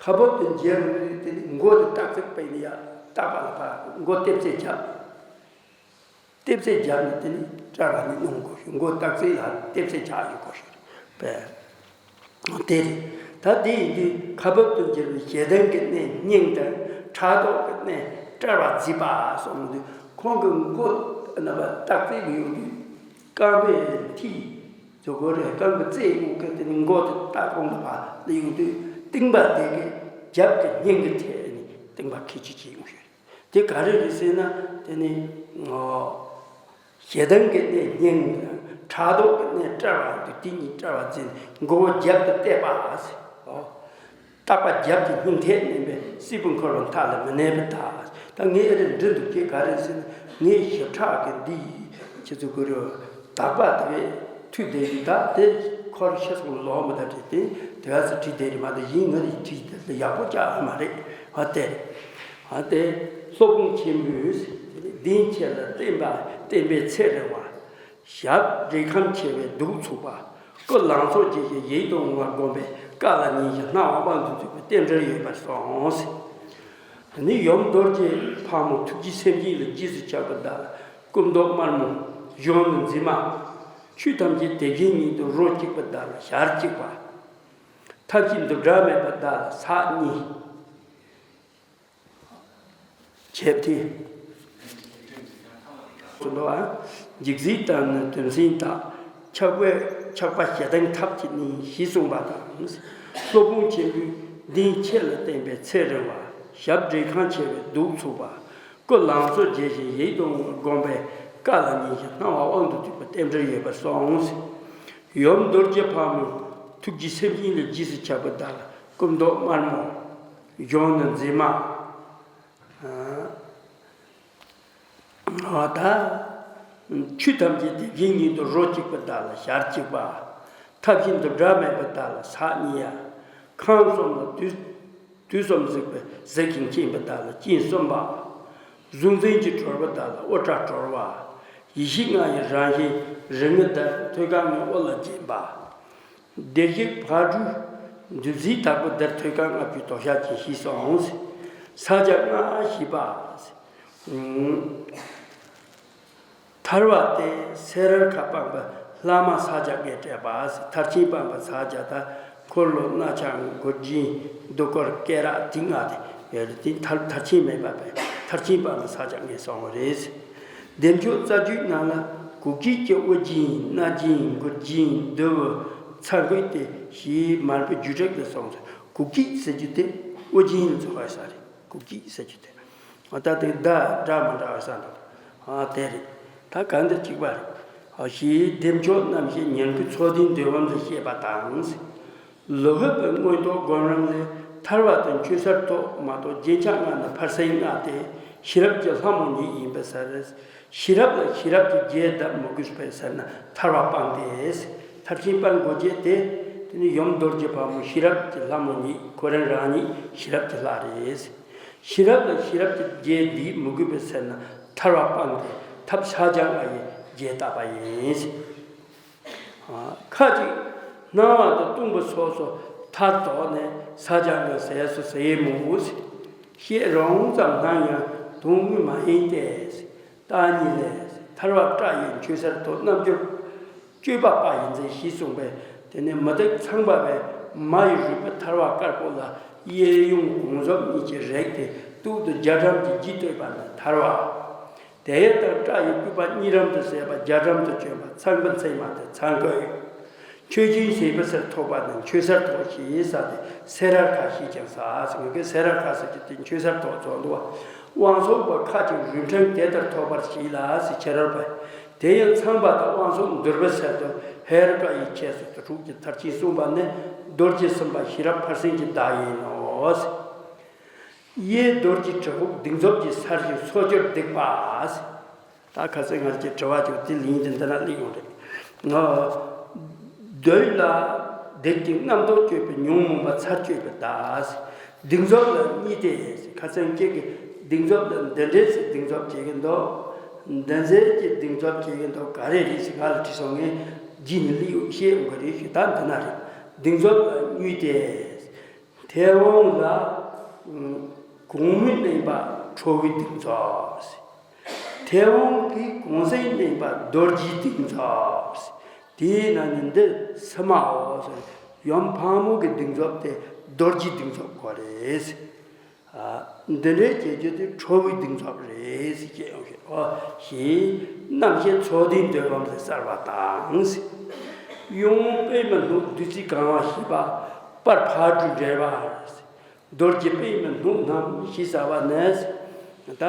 ཁ་འབབ་ཏུ་འགྱེལ་བའི་དེ་ནི་མགོ་དེ་སྟག་ཚིགས་པས་ནི་ཡ་སྟག་པ་ལ་ཕར་མགོ་ལྟེབ་རྩེག་བརྒྱབ། ལྟེབ་རྩེག་བརྒྱབ་ནས་དེ་ནི་སྐྲ་ར་ནི་སྣོམ་དགོས་ཤིང་མགོ་སྟག་ཚིགས་ལ་ལྟེབ་རྩེག་བརྒྱབ་ཡོད་དགོས་ཤིང་པས། དེ་རེད། ད་དེ་ཡིན་དུས་ཁ་འབབ་ཏུ་འགྱེལ་བའི་ཞེ་སྡང་གི་གནས་སྙིང་དང་ཕྲག་དོག་གི་གནས་དཔྲལ་བ་མཛེས་པ་གསུངས་དུས་ཁོང་གི་མགོ་རྣམ་པ་སྟག་ཚིགས་ཡོང་དུས། རྐང་པའི་མཐིལ་ཚོ་གོ་རེ་རྐང་པའི་རྩེ་དབུགས་ཀྱི་དེ་ནི་མགོ་དེ་ལྟ་གོང་དུ་ཕར་ལ་ཡོང་དུས་རྟིང་པ་དེ་གི་རྒྱབ་ཀྱི་སྙིང་གི་ཐད་ནས་རྟིང་པ་ཁེ་ཆི་ཆི་ཡོང་ཤེས་རེད། དེ་ག་རེ་རེད་ཟེར་ན་དེ་ནི་ཞེ་སྡང་གི་གནས་སྙིང་དང་ཕྲག་དོག་གི་གནས་དཔྲལ་བ་དེ་དེ་གཉིས་དཔྲལ་བ་འཛིན་མགོ་བོ་རྒྱབ་ཏུ་གཏད་པ་ཟེར། ཨོ། སྟག་པ་རྒྱབ་ཀྱི་སྙིང་ཐད་མནན་པས་སྲིད་པའི་འཁོར་བའི་མཐའ་ལ་མི་གནས་པ་དང་། ད་ངས་ཨེ་རེ་འདྲི་འདུག་ཅེས་ག་རེ་ཟེར་ན། ངའི་ཞབས་ཁྲག་གི་འདི་ཁྱེད་ཚོ་གུ་རུ་དག་པ་དེ་བས་མཐུད་བསྡད་ཀྱི་ད་དེ་འཁོར་ཤེས་སོང་ལོག་མི་ད་བྲིས་ཏེ་དེ་ག་ཚོད་བྲིས་བསྡད་རེད་མ་གཏོགས་གཞན་ང་རེ་བྲིས་དེ་ཡག་པོ་ཅག་ཨ་མ་རེད། ཨ་དེ་ཨ་དེ་སློབ་དཔོན་ཆེན་པོས་གདེང་ཆེ་ལ་བསྟན་པ་བསྟན་པའི་ཚེ་རིང་བ། ཞབས་འབྲིང་ཁམས་ཆེ་བས་གདུགས་ཚུགས་པ། སྐུ་ལང་ཚོ་རྒྱས་ཤིང་ཡིད་དུ་འོང་བ་བསྒོམས་པས་བཀའ་ལ་ཉན་ཞིང་སྣང་བ་དབང་དུ་འཇུག་པའི་རྟེན་འབྲེལ་ཡོད་པར་གསུངས། དེ་ནས་ཡུམ་རྡོ་རྗེ་ཕག་མོ་ཐུགས་རྗེ་སེམས་ཅན་ལ་རྗེས་སུ་ཆགས་པའི་བདག་ལ་སྐུ་མདོག་དམར་མོ། གཞོན་ནུ་མཛེས་མ། ཆོས་ཐམས་ཅད་དེ་བཞིན་ཉིད་དུ་རོ་གཅིག་པའི་བདག་ལ་ཞལ་གཅིག་པ། ཐབས་ཤེས་འདུ་འབྲལ་མེད་པའི་བདག་ལ་ཕྱག་གཉིས། བྱེད་དེ། འཇིགས་སྲིད་དང་ནི་དུམ་སྲིན་དག་ཆགས་པས་ཆགས་པ་ཞེ་སྡང་ཐབས་ཀྱིས་ནི་ཞེས་གསུངས་པ་དང་། སློབ་དཔོན་ཆེན་པོས་གདེང་ཆེ་ལ་བསྟན་པའི་ཚེ་རིང་བ། ཞབས་འབྲིང་ཁམས་ཆེ་བས་གདུགས་ཚུགས་པ། སྐུ་ལང་ཚོ་རྒྱས་ཤིང་ཡིད་དུ་འོང་བ་བསྒོམས་པས་བཀའ་ལ་ཉན་ཞིང་སྣང་བ་དབང་དུ་འཇུག་པའི་རྟེན་འབྲེལ་ཡོད་པར་གསུངས། ཡུམ་རྡོ་རྗེ་ཕག་མོ་ཐུགས་རྗེ་སེམས་ཅན་ལ་རྗེས་སུ་ཆགས་པའི་བདག་ལ་སྐུ་མདོག་དམར་མོ། གཞོན་ནུ་མཛེས་མ། ད། ཆོས་ཐམས་ཅད་དེ་བཞིན་ཉིད་དུ་རོ་གཅིག་པའི་བདག་ལ་ཞལ་གཅིག་པ། ཐབས་ཤེས་འདུ་འབྲལ་མེད་པའི་བདག་ལ་ཕྱག་གཉིས་ཡ། ཁམས་གསུམ་ལ་དུས་དུས་གསུམ་གཟིགས་པའི་གཟིགས་ཤིང་མཁྱེན་པའི་བདག་ལ་སྤྱན་གསུམ་པ། གཟུང་འཛིན་གྱི་གྲོལ་བའི་བདག་ལ་དབུ་སྐྲ་གྲོལ་བ། ཡེ་ཤེས་ལྔ་ཡི་རང་བཞིན་རིགས་ལྔའི་བདག་ཐོད་རྒལ་ལྔའི་དབུ་ལ་བརྒྱན་པ། བདེ་གཤེགས་ཕག་གྲུའི་འདུས་སྲིད་དྭགས་པོའི་བདག་ཐོད་རྒལ་ལྔ་བཅུའི་དོ་ཤལ་ཅན་ཞེས་གསུངས། ཕྱག་རྒྱ་ལྔ་ཞེས་པ། ཐར་པ་སྟེ་སེ་རལ་ཁ་སྤངས་པའི་ལྷ་མ་ཕྱག་རྒྱ་ལྔས་སྤྲས་པ། མཐར་ཕྱིན་སྤངས་པའི་ཕྱག་རྒྱ་དང་འཁོར་ལོ་སྣ་ཆ་མགོ་སྦྱིན་གདུགས་སྐོར་སྐེ་རགས་དེ་ལྔ་དེ་ཡོད་རེད། དེ་མཐར་མཐར་ཕྱིན་མེད་པ་བས་མཐར་ཕྱིན་སྤངས་པའི་ཕྱག་རྒྱ་ལྔས་གསུངས་པ་རེད། བདེ་མཆོག་རྩ་རྒྱུད་ནང་ལ་གུག་ཀྱི་དབུ་སྦྱིན་སྣ་སྦྱིན་མགུལ་སྦྱིན་མདུད་ཚ་མགུལ་ཏེ་ཞེས་མར་པའི་རྒྱུད་དྲུག་ལ་གསུངས་སོ། གུག་ཀྱི་ཟེར་རྒྱུ་དེ་དབུ་སྦྱིན་ལ་ཚོགས་པ་ས་རེད། གུག་ཀྱི་ཟེར་རྒྱུ་དེ། ཨ་ད་དེ་འདྲ་འདྲ་མི་འདྲ་བ་ས་འདུག་ཨ་དེ་རེད། ད་གང་འདིར་གཅིག་པ་རེད། ཨ་ཞེས་བདེ་མཆོག་རྣམ་བཞི་ཉིང་ཁུའི་ཚོགས་ལྡན་འདོད་བམ་དུ་བཤད་པ་དང་། ལོ་ཧབ་པའི་མངོན་རྟོགས་སྒོམ་རིམ་ལས་ཐར་པ་དང་ཆོས་གསར་ཐོག་མ་གཏོགས་རྗེས་ཆགས་ལྔ་ནི་ཕར་ཕྱིན་ལྔ་སྟེ་ཤེས་རབ་ཀྱི་ལྷ་མོ་ཉིད་ཡིན་པའི་ཕྱིར། ཤེས་རབ་ལ་ཤེས་རབ་ཀྱི་རྒྱས་གདབ་མི་དགོས་པས་ཟེར་ན་ཐར་པ་སྤངས་ཏེ། མཐར་ཕྱིན་སྤང་དགོས་རྒྱུ་དེ། དེ་ནི་ཡུམ་རྡོ་རྗེ་ཕག་མོ་ཤེས་རབ་ཀྱི་ལྷ་མོ་ཉིད་ཁོ་རང་རང་ཉིད་ཤེས་རབ་ཀྱི་ལྷ་རེད། ཤེས་རབ་ལ་ཤེས་རབ་ཀྱི་རྒྱས་འདིས་མི་དགོས་པས་ཟེར་ན་ཐར་པ་སྤངས་ཏེ་ཐབས་ཤ་སྦྱང་བ་ཡི་རྒྱས་བཏབ་པ་ཡིན། ཁ་ཅིག་སྣང་བ་དང་སྟོང་པ་སོ་སོ་མཐར་ཐུག་ནས་ས་སྦྱང་གི་ཟས་སུ་ཟས་མོ། ཤེས་རུང་ཙམ་སྣང་ཡང་དོན་དངོས་མ་ཡིན་ཏེ། བརྟག་གཉིས་ལས། ཐར་པ་སྐྲ་ཡི་འཆོལ་སར་ཐོགས། རྣལ་འབྱོར་སྤྱོད་པ་པ་ཡིན་ཟེར་ཞེས་གསུངས་པས། དེ་ནས་མུ་སྟེགས་ཚངས་པ་བས་མ་ཡི་རུས་པའི་ཐར་པ་དཀར་པོ་ལ་གཡས་གཡོན་གོང་གཟུགས་གཉིས་ཀྱིས་རེག་སྟེ་དུག་ཏུ་རྒྱ་གྲམ་གྱི་ལྗིད་གཏོད་པ་ནི་ཐར་པ། དེ་ཡི་དང་སྐྲ་ཡི་སྐུད་པ་གཉིས་རམ་དུ་ཟད་པ་རྒྱ་གྲམ་དུ་བྱོན་པ་ཚངས་པའི་མཚན་མ་སྟེ་ཚངས་སྐུད། མཆོད་སྦྱིན་ཟས་པའི་སར་ཐོགས་པ་ནི་མཆོད་སར་ཐོགས་ཞེས་ཟེར་ཏེ་སེ་ར་ཁ་ཞེས་ཀྱང་ཟེར། ངེད་ཀྱིས་སེ་ར་ཁ་ཟེར་གྱི་དེ་མཆོད་སར་ཐོགས་ཚོགས་འདུག་བ། དབང་སོགས་པ་ཁ་ཅིག་རུས་ཕྲན་དེ་ལྟར་ཐོགས་པར་བྱེད་ལ་ཟེར་ཁྱེད་རར་པ། དེ་ཡང་ཚངས་པ་དང་དབང་སོགས་འདུལ་བའི་ཚལ་དུ་ཧེ་རུ་ཀ་ཡི་ཁྱད་སོགས་དྲུག་གི་མཐར་ཕྱིན་གསུངས་པ་ནི་རྡོ་རྗེ་སེམས་དཔའ་ཤེས་རབ་ཕར་ཕྱིན་གྱི་བདག་ཡིན་ནོ། གཡས་རྡོ་རྗེ་གྲི་ཕུག་གདིང་འཛོམས་ཀྱི་སར་ཞིག་སོ་སྐྱོར་སྡིག་པ། ད་ཁ་སང་ང་ཚོས་དྲི་བ་ཅིག་དེ་ལན་དེ་འདི་ན་སླེབས་ཡོང་རེད། ང་འདོད་ལ་སྡིག་གི་རྣམ་རྟོག་སྐྱོད་པའི་ཉོན་མོངས་པ་ཚར་གཅོད་པའི་བདག་གདིང་འཛོམས་ལ་གཉིས་ཏེ། ཁ་སང་ཁྱེད་ཀྱིས་གདིང་འཛོམས་ལ་འདི་འདྲས་སེ་གདིང་འཛོམས་བྱེད་ཀྱི་འདུག་འདི་འཛོམས་ཀྱི་གདིང་འཛོམས་བྱེད་ཀྱི་འདུག་ག་རེ་རེད་ཟེར་ང་ལ་དྲིས་སོང་། ངས་རྗེས་ནས་སླེབས་ཡོང་བཤད་ཡོང་གི་རེད་ཞུ། ད་འདི་ན་རེད། གདིང་འཛོམས་ལ་གཉིས་ཏེ། མཐེ་བོང་ལ་གོང་མོས་བསྣུན་པ་ཁྲོ་བོའི་གདིང་འཛོམས། མཐེ་བོང་གི་གོང་ས་ཡིས་བསྣུན་པ་རྡོ་རྗེའི་གདིང་འཛོམས། དེའི་ནང་ནས་འདི་སུ་མའོ་ཟེར། ཡུམ་ཕག་མོ་གི་གདིང་འཛོམས་དེ་རྡོ་རྗེའི་གདིང་འཛོམས་ཁོ་རེད། འདི་འདྲའི་སྐྱེ་རྒྱུ་དེ་ཁྲོ་བོའི་གདིང་འཛོམས་རེད་ཟེར་སྐྱེ་ཡོང་ཞེས་ཨོ་ཞེས་རྣམ་ཤེས་ཚོགས་ལྡན་འདོད་ཁམས་ལ་གསལ་བ་དང་། གཡོན་པདྨ་སྣུབས་བདུད་རྩིས་གང་བ་ཞེས་པ་པར་ཕག་གྲུའི་འགྲེལ་པ། རྡོ་རྗེ་པདྨ་སྣུབས་རྣམས་ཞེས་བྱ་བ་ནི། ད་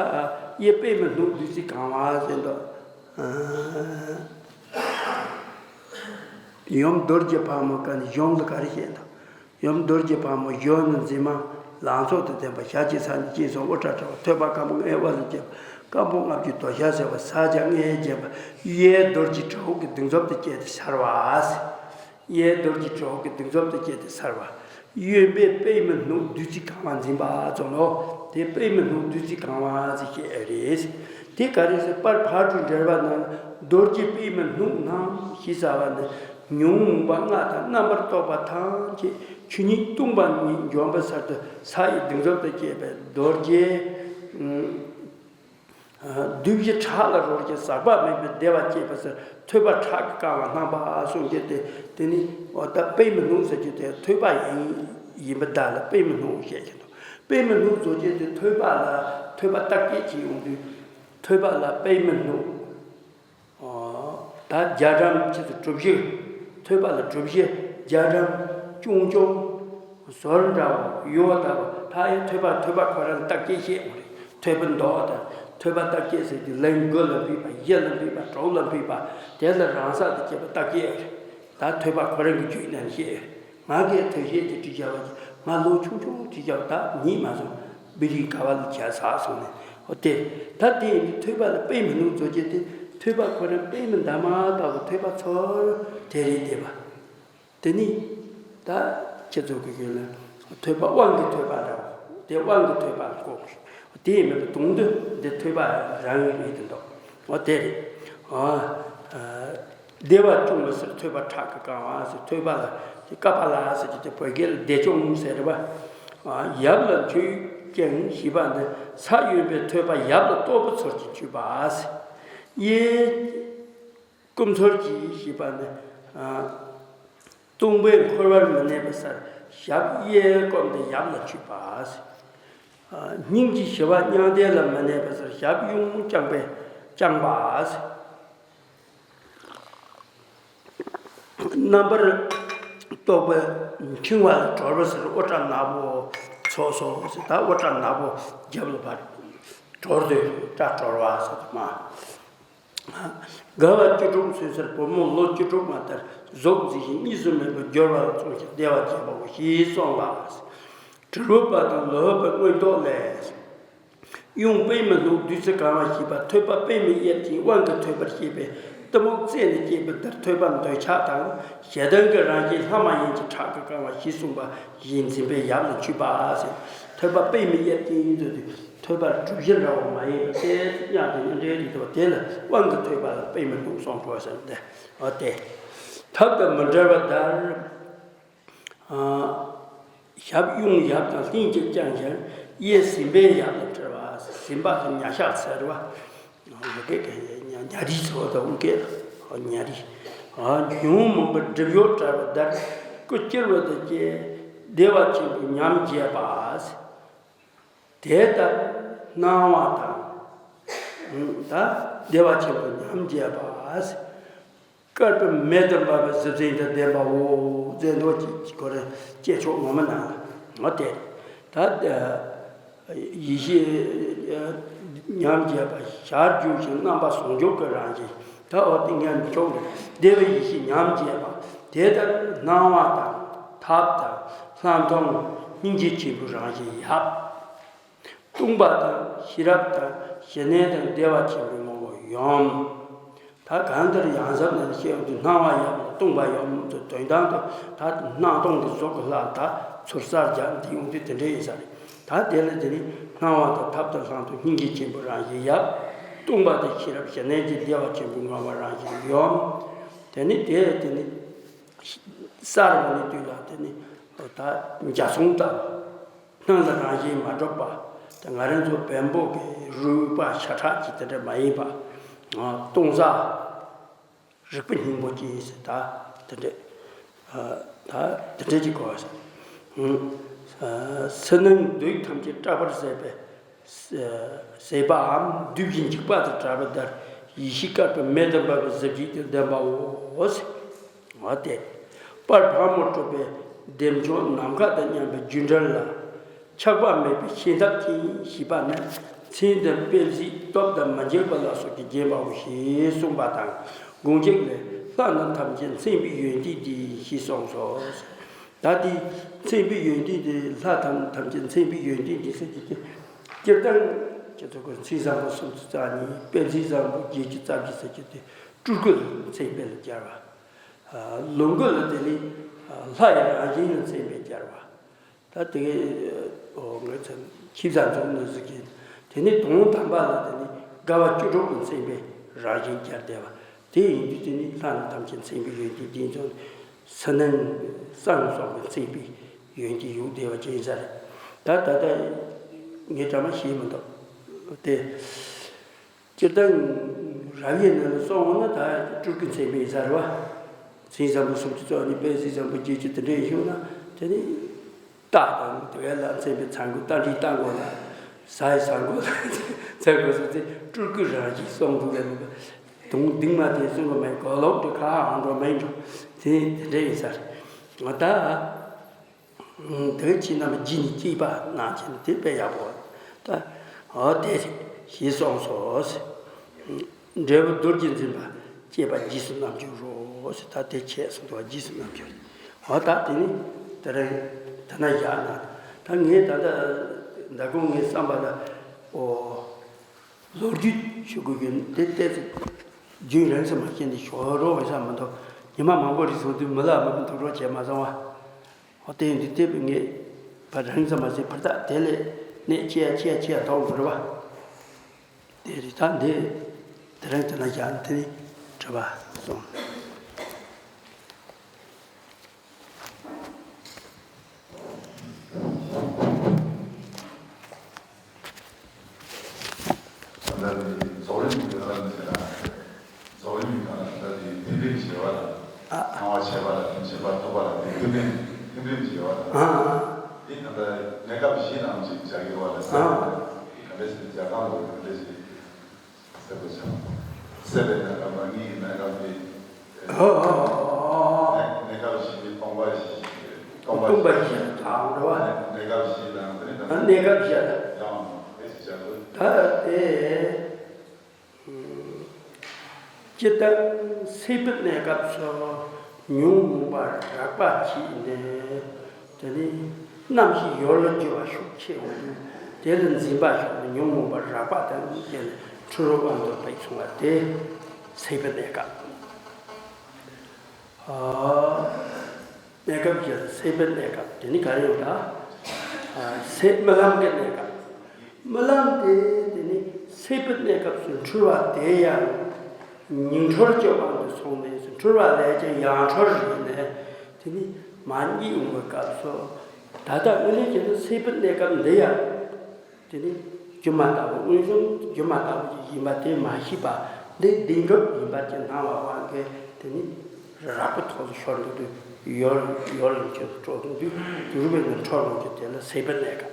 གཡས་པདྨ་སྣུབས་བདུད་རྩིས་གང་བ་ཟེར་འདུག་ཡུམ་རྡོ་རྗེ་ཕག་མོ་ཀ་ནི་གཞུང་ལ་ག་རེ་བཤད་འདུག་ཡུམ་རྡོ་རྗེ་ཕག་མོ་གཞོན་ནུ་མཛེས་མ་ལང་ཚོ་དང་ལྡན་པ། ཞལ་གཅིག་སངས་རྒྱས་སྤྱན་གསུམ་དབུ་སྐྲ་དྲ་བ། ཐོད་པ་སྐམ་པོ་ལྔའི་དབལ་ལ་བརྒྱན་པ། སྐམ་པོ་ལྔ་བརྒྱ་དོ་ཤལ་ཟེར་བ། ས་བརྒྱ་ལྔས་བརྒྱན་པ། གཡས་རྡོ་རྗེ་གྲི་ཕུག་གི་གདིང་འཛོམས་དེ་སྐྱེས་ཏེ་ཤར་བ། གཡས་རྡོ་རྗེ་གྲི་ཕུག་གི་གདིང་འཛོམས་དེ་སྐྱེས་ཏེ་ཤར་བ། གཡོན་པས་པདྨ་སྣུབས་བདུད་རྩིས་གང་བ་འཛིན་པ་ཙམ་ལོ། དེ་པདྨ་སྣུབས་བདུད་རྩིས་གང་བ་ཟེར་བཤད་རེད། དེ་ག་རེ་ཟེར་པར་ཕག་གྲུའི་འགྲེལ་པ་ནང་རྡོ་རྗེ་པདྨ་སྣུབས་རྣམས་ཞེས་བྱ་བ་ནི་ཉོན་མོངས་པ་ལྔ་དང་རྣམ་པར་རྟོག་པ་ཐམས་ཅད་ཆོས་ཉིད་སྟོང་པ་ཉིད་འབྱོངས་པའི་ཚུལ་དུ་ས་ཡི་གདིང་འཛོམས་དུ་སྐྱེས་པའི་རྡོ་རྗེ། བདུད་བཞི་ཁྲག་ལ་རོལ་ཅིང་ཟག་པ་མེད་པའི་བདེ་བ་སྐྱེས་པའི་ཚུལ། ཐོད་པ་ཁྲག་གིས་བཀང་བ་རྣམ་པ་གསུམ་གྱི་སྟེ། དེ་ནི་འོ་ད་པདྨ་སྣུབས་ཟེར་རྒྱུ་དེ་ཐོད་པ་ཡིན་ཡིན་པ་བདག་ལ་པདྨ་སྣུབས་བཤད་ཀྱི་འདུག་པདྨ་སྣུབས་ཟེར་རྒྱུ་དེ་ཐོད་པ་ལ་ཐོད་པ་བརྟག་དཔྱད་བྱེད་ཡོང་དུས་ཐོད་པ་ལ་པདྨ་སྣུབས། ད་རྒྱ་གྲམ་ཆེད་དུ་གྲུ་བཞི། ཐོད་པ་ལ་གྲུ་བཞི། རྒྱ་གྲམ་ཅུང་ཅུང་། ཟོར་འདྲ་བོ་ཡོ་ལྟ་བུ། ད་ཡང་ཐོད་པ་ཐོད་པ་ཁོ་རང་བརྟག་དཔྱད་བྱེད་དགོས་རེད། ཐོད་པ་མདོག་དང་ཐོད་པ་བརྟག་དཔྱད་ཟེར་གྱི་ལན་དགུ་ལ་ཕུད་པ་བཞི་ལ་ཕུད་པ་དྲུག་ལ་ཕུད་པ་དེ་ལ་རང་ས་དུ་སྐྱེས་པ་བརྟག་དཔྱད་རེད། ད་ཐོད་པ་ཁོ་རང་གི་རྒྱུད་ནས་བཤད། ང་གིས་ཐོད་བཤད་ཀྱི་བྲིས་བྱ་བ་ང་ལོ་ཆུང་ཆུང་བྲིས་བྱ་བ་ད་ཉིད་མ་སོང་། བི་རི་ག་བ་ལ་བྱ་ཟག་སོང་ནས་ཨོ་དེ། ད་དེ་ཡིན་དུས་ཐོད་པ་ལ་པདྨ་སྣུབས་ཟེར་རྒྱུ་དེ་ཐོད་པ་ཁོ་རང་པདྨ་འདབ་མ་ལྟ་བུ་ཐོད་པ་ཚུར་དེ་རེད་བསྡད་པ། དེ་ནི་ད་ཁྱེད་ཚོ་གི་ཡོད་ལ་ཐོད་པ་དབང་གི་ཐོད་པ་འདྲ་བོ་དེ་དབང་གི་ཐོད་པ་ལ་གོ་དགོས། དེ་ཡིན་མིན་དུ་དོན་དུ་འདི་ཐོད་པ་རང་ཡིན་རེད་དེ་འདུག་ཨོ་དེ་རེད། ཨོ། བདེ་བ་སྐྱོང་བའི་ཕྱིར་ཐོད་པ་ཁྲག་གིས་བཀང་བ་ཟེར། ཐོད་པ་ལ་དེ་ཀ་པཱ་ལ་ཟེར་གྱི་དེ་བོད་སྐད་ལ་བདེ་སྐྱོང་ཟེར་རེད་པ། ཡབ་ལ་མཆོད་ཅིང་ཞེས་པ་འདི་ས་གཡོན་པའི་ཐོད་པ་ཡབ་ལ་གཏོགས་པའི་ཚུལ་གྱིས་མཆོད་པ་ཟེར། གཡས་སྐུ་མཚོར་གྱིས་ཞེས་པ་འདི། སྟོང་པས་འཁོར་བར་མི་གནས་པའི་ཕྱིར་ཞབས་གཡས་བསྐུམས་ཏེ་ཡབ་ལ་མཆོད་པ། སྙིང་རྗེ་ཞི་བ་མྱང་འདས་ལ་མི་གནས་པའི་ཕྱིར་ཞབས་གཡོན་བརྐྱང་པས་བརྐྱང་པ། རྣམ་པར་རྟོག་པའི་འཆིང་བ་ལས་གྲོལ་བའི་ཕྱིར་དབུ་སྐྲ་ནག་པོ་ཚོགས་སོ་ཟེར། ད་དབུ་སྐྲ་ནག་པོ་རྒྱབ་ལ་ཕར་གྲོལ་དུས་སྐྲ་གྲོལ་བ་ཟེར་དུ་མ། དགའ་བ་བཅུ་དྲུག་མཚོན་ཕྱིར་བུ་མོ་ལོ་བཅུ་དྲུག་མ་ལྟར་གཟུགས་མཛེས་ཤིང་གཉིས་སུ་མེད་པར་སྦྱོར་བ་ལ་མཚུངས་ཤིང་བདེ་བ་བརྒྱད་པའོ་ཞེས་གསུངས་ལ། དྲིལ་བུ་པ་དང་ལོ་བུ་པའི་མངོན་རྟོགས་ལས། གཡུང་པདྨ་ལྷོའི་བདུད་རྩི་གང་བ་ཞེས་པ། ཐོད་པ་པདྨའི་དབྱིབས་ཅན་དབང་གིས་ཐོད་པར་བཤད་པའི་གཏི་མུག་རྩད་ནས་བཅད་པའི་བདུད་ཐོད་པ་འདོད་ཆགས་དང་ཞེ་སྡང་གི་རང་བཞིན་ལྷ་མ་ཡིན་གྱི་ཁྲག་གིས་གང་བ་ཞེས་གསུངས་པ་བཞིན་འཛིན་པའི་ཡབ་ལ་འཁྱུད་པ་ཟེར། ཐོད་པ་པདྨའི་དབྱིབས་ཅན་ཡིན་དུས་ཐོད་པ་གྲུ་བཞི་འདྲ་བ་མ་ཡིན་པ་དེ་གཉགས་དེ་ཉིད་འདྲའི་རིགས་དུ་བ་དེ་ལ་དབང་གིས་ཐོད་པ་ལ་པདྨ་ལྷོ་གསུངས་འགྲོ་ཟེར་ཏེ། འོ་དེ་ཐབས་དང་མི་འབྲལ་བར་བརྡར། ཞབས་གཡོན་ཡབ་དང་ལྷན་ཅིག་བརྐྱང་ཞིང་གཡས་ཟིན་པའི་ཡབ་ལ་སྤྲུལ་པ། ཟིན་པ་དང་ཉ་ཤ་ཟེར་བ། ཉ་རིགས་ཟེར་བ་དང་དབུ་སྐད་ཉ་རིགས། ཉོན་མོངས་པའི་སྒྲིབ་གཡོགས་བྲལ་བར་བརྡར། སྐུ་སྐྱེ་བོ་དང་བཅས་བདེ་བ་ཆེན་པོའི་ཉམས་བརྒྱད་པ། དེ་ལྟར་སྣང་བ་དང་། ད་བདེ་བ་ཆེན་པོའི་ཉམས་བརྒྱད་པ། དཀར་པོའི་མེ་དང་འབར་བའི་གཟི་བྱིན་དང་ལྡན་པའོ། ཟེར་འདུག་ཅེས་ཁོ་རེ་བཅས་ཆོག་ངོ་མ་ན་ལ་ངོ་དེ། ད་ཡེ་ཤེས་ཉམས་བརྒྱད་པ། ཞར་བསྒྱུར་ཞིང་རྣམ་པ་ཟུང་འཇུག་གི་རང་བཞིན། ད་འོ་དེ་ངས་མི་ཆོག་གི། བདེ་བའི་ཡེ་ཤེས་ཉམས་བརྒྱད་པ། དེ་ལྟར་སྣང་བ་དང་ཐབས་དང་ལྷག་མཐོང་སྙིང་རྗེ་ཆེན་པོའི་རང་བཞིན་ཡབ། སྟོང་པ་དང་ཤེས་རབ་དང་ཞི་གནས་དང་བདེ་བ་ཆེན་པོའི་ངོ་བོ་ཡུམ། ད་གང་ལྟར་ཡང་ཟབ་ནས་བཤད་ཡོང་དུས་སྣང་བ་ཡབ་ལ་སྟོང་པ་ཡུམ་དུ་དོན་དམ་དུ་ད་སྣང་སྟོང་གི་གཟུགས་ཀྱི་ལྷ་ད་ཚུར་གསར་རྒྱག་འདི་ཡོང་དུས་དེ་འདྲ་ཡིན་ས་རེད། ད་དེ་ལ་དེ་ནི་སྣང་བ་དང་ཐབས་དང་ལྷག་མཐོང་སྙིང་རྗེ་ཆེན་པོའི་རང་བཞིན་ཡབ། སྟོང་པ་དང་ཤེས་རབ་ཞི་གནས་ཀྱི་བདེ་བ་ཆེན་པོའི་ངོ་བོ་རང་བཞིན་ཡུམ། དེ་ནི་དེ་དེ་ནི་གསར་བ་ནི་དུས་ལ་དེ་ནི་ད་འཇའ་ཚོན་ལྟ་བུ། སྣང་ལ་རང་བཞིན་མ་གྲུབ་པ། དེ་ང་རང་ཚོ་བེམ་པོ་གི་རུས་པ་ཤ་ཁྲག་གི་དེ་འདྲ་མ་ཡིན་པ། སྟོང་གསལ། རིག་པའི་སྙིང་པོ་ཅན་ཟེར་ད་དེ་འདྲ། ད་དེ་འདྲ་ཅིག་གོ་བ་ཟེར། སེམས་ནང་བདུད་ཐམས་ཅད་སྐྲག་པར་བྱེད་པའི་བྱེད་པའམ་བདུད་ཀྱི་འཇིགས་པ་དང་བྲལ་བ་ལྟར་ཡེ་ཤེས་དཀར་པོའི་མེ་དང་འབར་བའི་གཟི་བརྗིད་དང་ལྡན་པའོ། འོ་དེ། དཔལ་ཕག་མོ་གྲུ་པའི་བདེ་མཆོག་ནམ་མཁའ་དང་མཉམ་པའི་རྒྱུད་འགྲེལ་ལ། ཆགས་པ་མེད་པའི་ཤེས་ཐབས་ཅན་ཞེས་པ་ནི་མཚན་དང་དཔེ་གཟིགས་སྟོབས་དང་མི་འཇིགས་པ་ལ་སོགས་ཀྱིས་བརྒྱན་པའོ་ཞེས་གསུངས་པ་དང་དགོངས་གཅིག་ལས། ལྷ་རྣམས་ཐམས་ཅད་མཚན་དཔེའི་ཡོན་ཏན་འདི་ཞེས་གསུངས་སོ། ད་དེ་མཚན་དཔེའི་ཡོན་ཏན་དེ་ལྷ་ཐམས་ཐམས་ཅད་མཚན་དཔེའི་ཡོན་ཏན་འདི་ཟེར་གྱི་དེ། སྤྱིར་བཏང་ཁྱེད་ཚོ་གི་མཚན་བཟང་པོ་སུམ་ཅུ་རྩ་གཉིས། དཔེ་མཚན་བཟང་པོ་བརྒྱད་ཅུ་རྩ་བཞི་ཟེར་གྱི་དེ་སྤྲུལ་སྐུ་ལ་མཚན་དཔེ་ལ་སྦྱར་བ། ལོངས་སྐུ་ལ་དེ་ནི་ལྷ་ཡི་རང་བཞིན་ལ་མཚན་དཔེ་སྦྱར་བ། ད་དེ་གའི་ངོས་ཚན་ཁྱིམ་ས་འཛུགས་ནས་གཟིགས་ཀྱི། དེ་ནི་དོན་དམ་པ་ལ་དེ་ནི་དགའ་བ་བཅུ་དྲུག་གི་མཚན་དཔེ་རང་བཞིན་སྦྱར་བསྡད་པ། དེ་ཡིན་དུས་དེ་ནི་ལྷ་རྣམས་ཐམས་ཅད་མཚན་དཔེའི་ཡོན་ཏན་ལྡན་ཙང་། སེམས་ནང་གསང་སོགས་པའི་མཚན་དཔེའི་ཡོན་ཏན་ཡོད་བསྡད་པ་ཅན་ས་རེད། ད་ད་ལྟ་ངས་གྲ་མ་ཤེས་མི་འདུག་དེ། སྤྱིར་བཏང་རབ་དབྱེ་ནང་ལ་སོང་བ་ན་ད་སྤྲུལ་སྐུ་མཚན་དཔེ་ཡིན་ས་རེད་བ། མཚན་བཟང་པོ་སུམ་ཅུ་རྩ་གཉིས། དཔེ་མཚན་བཟང་པོ་བརྒྱད་ཅུ་དེ་འདྲ་ཡིན་ཤོག་ན་དེ་ནི་རྟ་དང་དེ་བས་ལ་མཚན་དཔེ་ཚང་དགོས། རྟ་མགྲིན་བཏང་དགོས་ལ་ཟ་ཡི་ཟ་དགོས་ལ་ཚ་དགོས་སོ་ཚེ་སྤྲུལ་སྐུ་རང་བཞིན་གསུང་འདུག་ལ་མི་དཔེ་དུང་གདིང་མ་དེ་གསུང་གི་མེད། གོ་ལོག་དེ་ཁ་ཧང་འགྲོ་མེད་འགྲོ་དེ་དེ་འདྲ་ཡིན་ས་རེད། ང་ད། དེ་ཁྱེད་རྣམས་རྗེས་ནས་སྐྱེས་པ་ནང་བཞིན་དེ་དཔེ་ཡག་པོ། ད་འོ་དེ་ཞེས་གསུངས་སོ། འབྲས་བུ་རྡོ་རྗེ་འཛིན་པ་སྐྱེས་པ་རྗེས་སུ་རྣམ་འགྱུར་རོ། ད་དེ་ཁྱེད་གསུངས་འདུག་རྗེས་སུ་རྣམ་འགྱུར། འོ་ད་དེ་ནི་དེ་རིང་དེ་ན་བཞག་ན། ད་ངས་ད་ལྟ་ད་དགོང་ངའི་བསམ་པ་ལ་ཨོ། ལོ་རྒྱུས་ཞུ་དགོས་ཀྱི་དེ་ལྟས་ཚེ་རྒྱུན་རིང་ཙམ་མ་བཤད་འདི་ཞོ་རོ་བའི་ས་མི་འདུག་ཉི་མ་མང་པོ་རིག་སོང་དུས་མི་ལ་མི་མི་འདུག་རོགས་བྱས་མ་སོང་བ། ཨོ་དེ་ཡིན་དུས་དེ་བས་ངས་བར་རིང་ཙམ་མ་ཟད་བར་ཐག་དེ་ལས་གནས་ཆེ་ཡ་ཆེ་ཡ་ཆེ་ཡ་ཐོག་འགྲོ་བ། དེ་རེད། ད་འདི་དེ་རིང་དེ་ན་བཞག་ན་དེ་ནི་གྲུབ་པ་སོང་། ད་ལྟ་དེ་རྫོགས་རིམ་གྱི་ལམ་ཟེར་ན། རྫོགས་རིམ་གྱི་ལམ་ཟེར་ན་དེ་ཐིམ་རིམ་ཞེས་པ་དང་། ཨ། སྣང་བ་མཆེད་པ་ལ་ཐིམ། མཆེད་པ་ཐུབ་པ་ལ་དེ་ཐིམ་རིམ། ཐིམ་རིམ་ཞེས་པ་དང་། ཨ། དེ་ད་ལྟ་གནས་སྐབས་བཞི་ནང་ཅིག་བྱ་དགོས་པ་ལ་ཟེར། ཨ། དེ་ག་འདྲ་ཞིག་སྦྱར་སྟངས་ལ་ག་འདྲ་ཞིག་སེ་པོ་ཆགས། སད་པའི་གནས་སྐབས་དང་གཉིད་ཀྱི་གནས་སྐབས་དེ། ཨོ་ཨོ་ཨོ་ཨོ། གནས་གནས་སྐབས་བཞི་སྟོང་པ་བཞི། སྟོང་པ་བཞི་ལ་གྲགས་འགྲོ་བ། གནས་སྐབས་བཞི་དང་དེ་ནི་ད་གནས་སྐབས་བཞི་ལ་ཡང་དེ་ཞིག་བྱ་དགོས། ད་དེ་སྤྱིར་བཏང་སད་པའི་གནས་སྐབས་སུ་ཉོན་མོངས་པ་རགས་པ་བྱས་ནས་དེ་ནི། རྣམ་ཤེས་ཡོལ་ལ་འགྱུར་བ་ཤུགས་ཆེ་འོང་དུས། དེ་ལ་འཛིན་པ་ཤོར་ནས་ཉོན་མོངས་པ་རགས་པ་དང་བཅས་ནས་འཁྲུལ་བའི་དབང་དུ་ཕྱིན་སོང་བ་དེ་སྲེད་པའི་གནས་སྐབས། ཨ། གནས་སྐབས་བཞི་ལ་སྲེད་པའི་གནས་སྐབས། དེ་ནི་ག་རེ་ཡོད་ད། ཨ། སྲེད་རྨི་ལམ་གྱི་གནས་སྐབས། རྨི་ལམ་དེ་དེ་ནི་སྲེད་པའི་གནས་སྐབས་སུ་འཁྲུལ་བ་དེ་ཡང་ཉིང་འཁྲུལ་གྱི་དབང་དུ་སོང་ནས་སུ་འཁྲུལ་བ་ལས་ཀྱང་ཡང་འཁྲུལ་རིག་ནས་དེ་ནི་མར་གཉིད་འོང་བའི་སྐབས་སུ། ད་ལྟ་དངོས་གནས་བྱས་ན་སྲེད་པའི་གནས་སྐབས་འདི་ཡང་དེ་ནི་སྒྱུ་མ་ལྟ་བུ། མངོན་སུམ་སྒྱུ་མ་ལྟ་བུ་ཞིག་ཡིན་པ་དེ་མ་ཤེས་པ་འདི་བདེན་གྲུབ་ཡིན་པ་ཅིག་སྣང་བ་དབང་གིས་དེ་ནི་རགས་པའི་ཐོག་ཏུ་ཤོར་འགྲོ་དུས་ཡོལ་ཡོལ་ལ་འཁྲུལ་འགྲོ་འགྲོ་དུས་གྱུར་པའི་ནི་འཁྲུལ་འོང་རྒྱུ་དེ་ལ་སྲེད་པའི་གནས་སྐབས།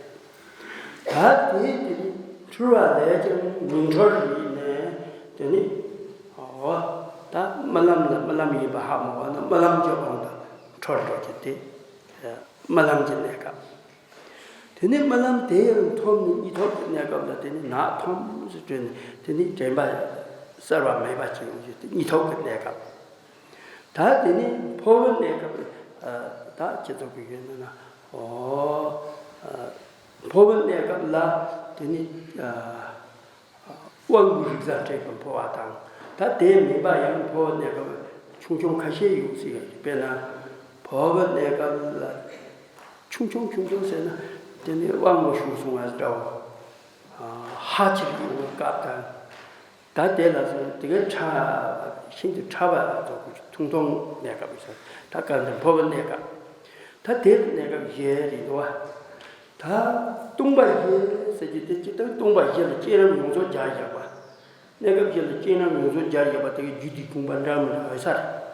ད་དེ་དེ་ནི་འཁྲུལ་བ་ལས་ཀྱང་ཉིང་འཁྲུལ་རིག་ནས་དེ་ནི་འོ་ད་རྨི་ལམ་ལ་རྨི་ལམ་ཡིན་པ་ཧ་མ་གོ་ན་རྨི་ལམ་གྱི་དབང་དུ་འཁྲུལ་འགྲོ་རྒྱུ་དེ་རྨི་ལམ་གྱི་གནས་སྐབས། དེ་ནས་རྨི་ལམ་དེ་ཡང་འཐོམས་ནས་གཉིད་ཐོབ་ཀྱི་གནས་སྐབས་ལ་དེ་ནས་ནག་འཐོམས་སུ་བྲོས་ནས་དེ་ནས་དྲན་པ་གསལ་བ་མེད་པ་ཅིག་ཡོང་རྒྱུ་དེ་གཉིད་ཐོབ་ཀྱི་གནས་སྐབས། ད་དེ་ནས་འཕོ་བའི་གནས་སྐབས། ད་ཁྱེད་ཚོ་གི་ཡོད་ན་ན། འོ། འཕོ་བའི་གནས་སྐབས་ལ་དེ་ནས། དབང་པོའི་རིག་གསར་འཕྲལ་དུ་འཕོ་བ་དང་། ད་དེ་མིན་པ་ཡང་འཕོ་བའི་གནས་སྐབས་ཆུང་ཆུང་ཁ་ཤས་ཡོད་སྲིད་ཀྱི། དཔེར་ན། འཕོ་བའི་གནས་སྐབས་ལ་ཆུང་ཆུང་ཆུང་ཆུང་ཟེར་ན་དེ་ནི་དབང་པོ་ཞུགས་སོང་བ་འདྲ་བོ། ཧ་ཅང་ཡོང་བའི་སྐབས་དང་། ད་དེ་ལ་སོགས་དེ་གའི་ཕྲ། ཤིན་ཏུ་ཕྲ་བ་ལ་སོགས་པའི་ཐུང་ཐུང་གནས་སྐབས་ཟེར། ད་སྐབས་འདི་འཕོ་བའི་གནས་སྐབས། ད་དེ་གནས་སྐབས་བཞི་རེད་འདུག་བ། ད་སྟོང་པ་བཞི་ཟེར་གྱི་དེ་ཅི་ལྟར་སྟོང་པ་བཞི་ལ་བསྐྱེད་རིམ་ཡོངས་རྫོགས་སྦྱར་བཞག་པ། གནས་སྐབས་བཞི་ལ་བསྐྱེད་རིམ་ཡོངས་རྫོགས་སྦྱར་བཞག་པ་དེ་གའི་རྒྱུད་སྡེ་ཁུངས་པ་འདྲ་མི་འདྲ་ཡོད་ས་རེད།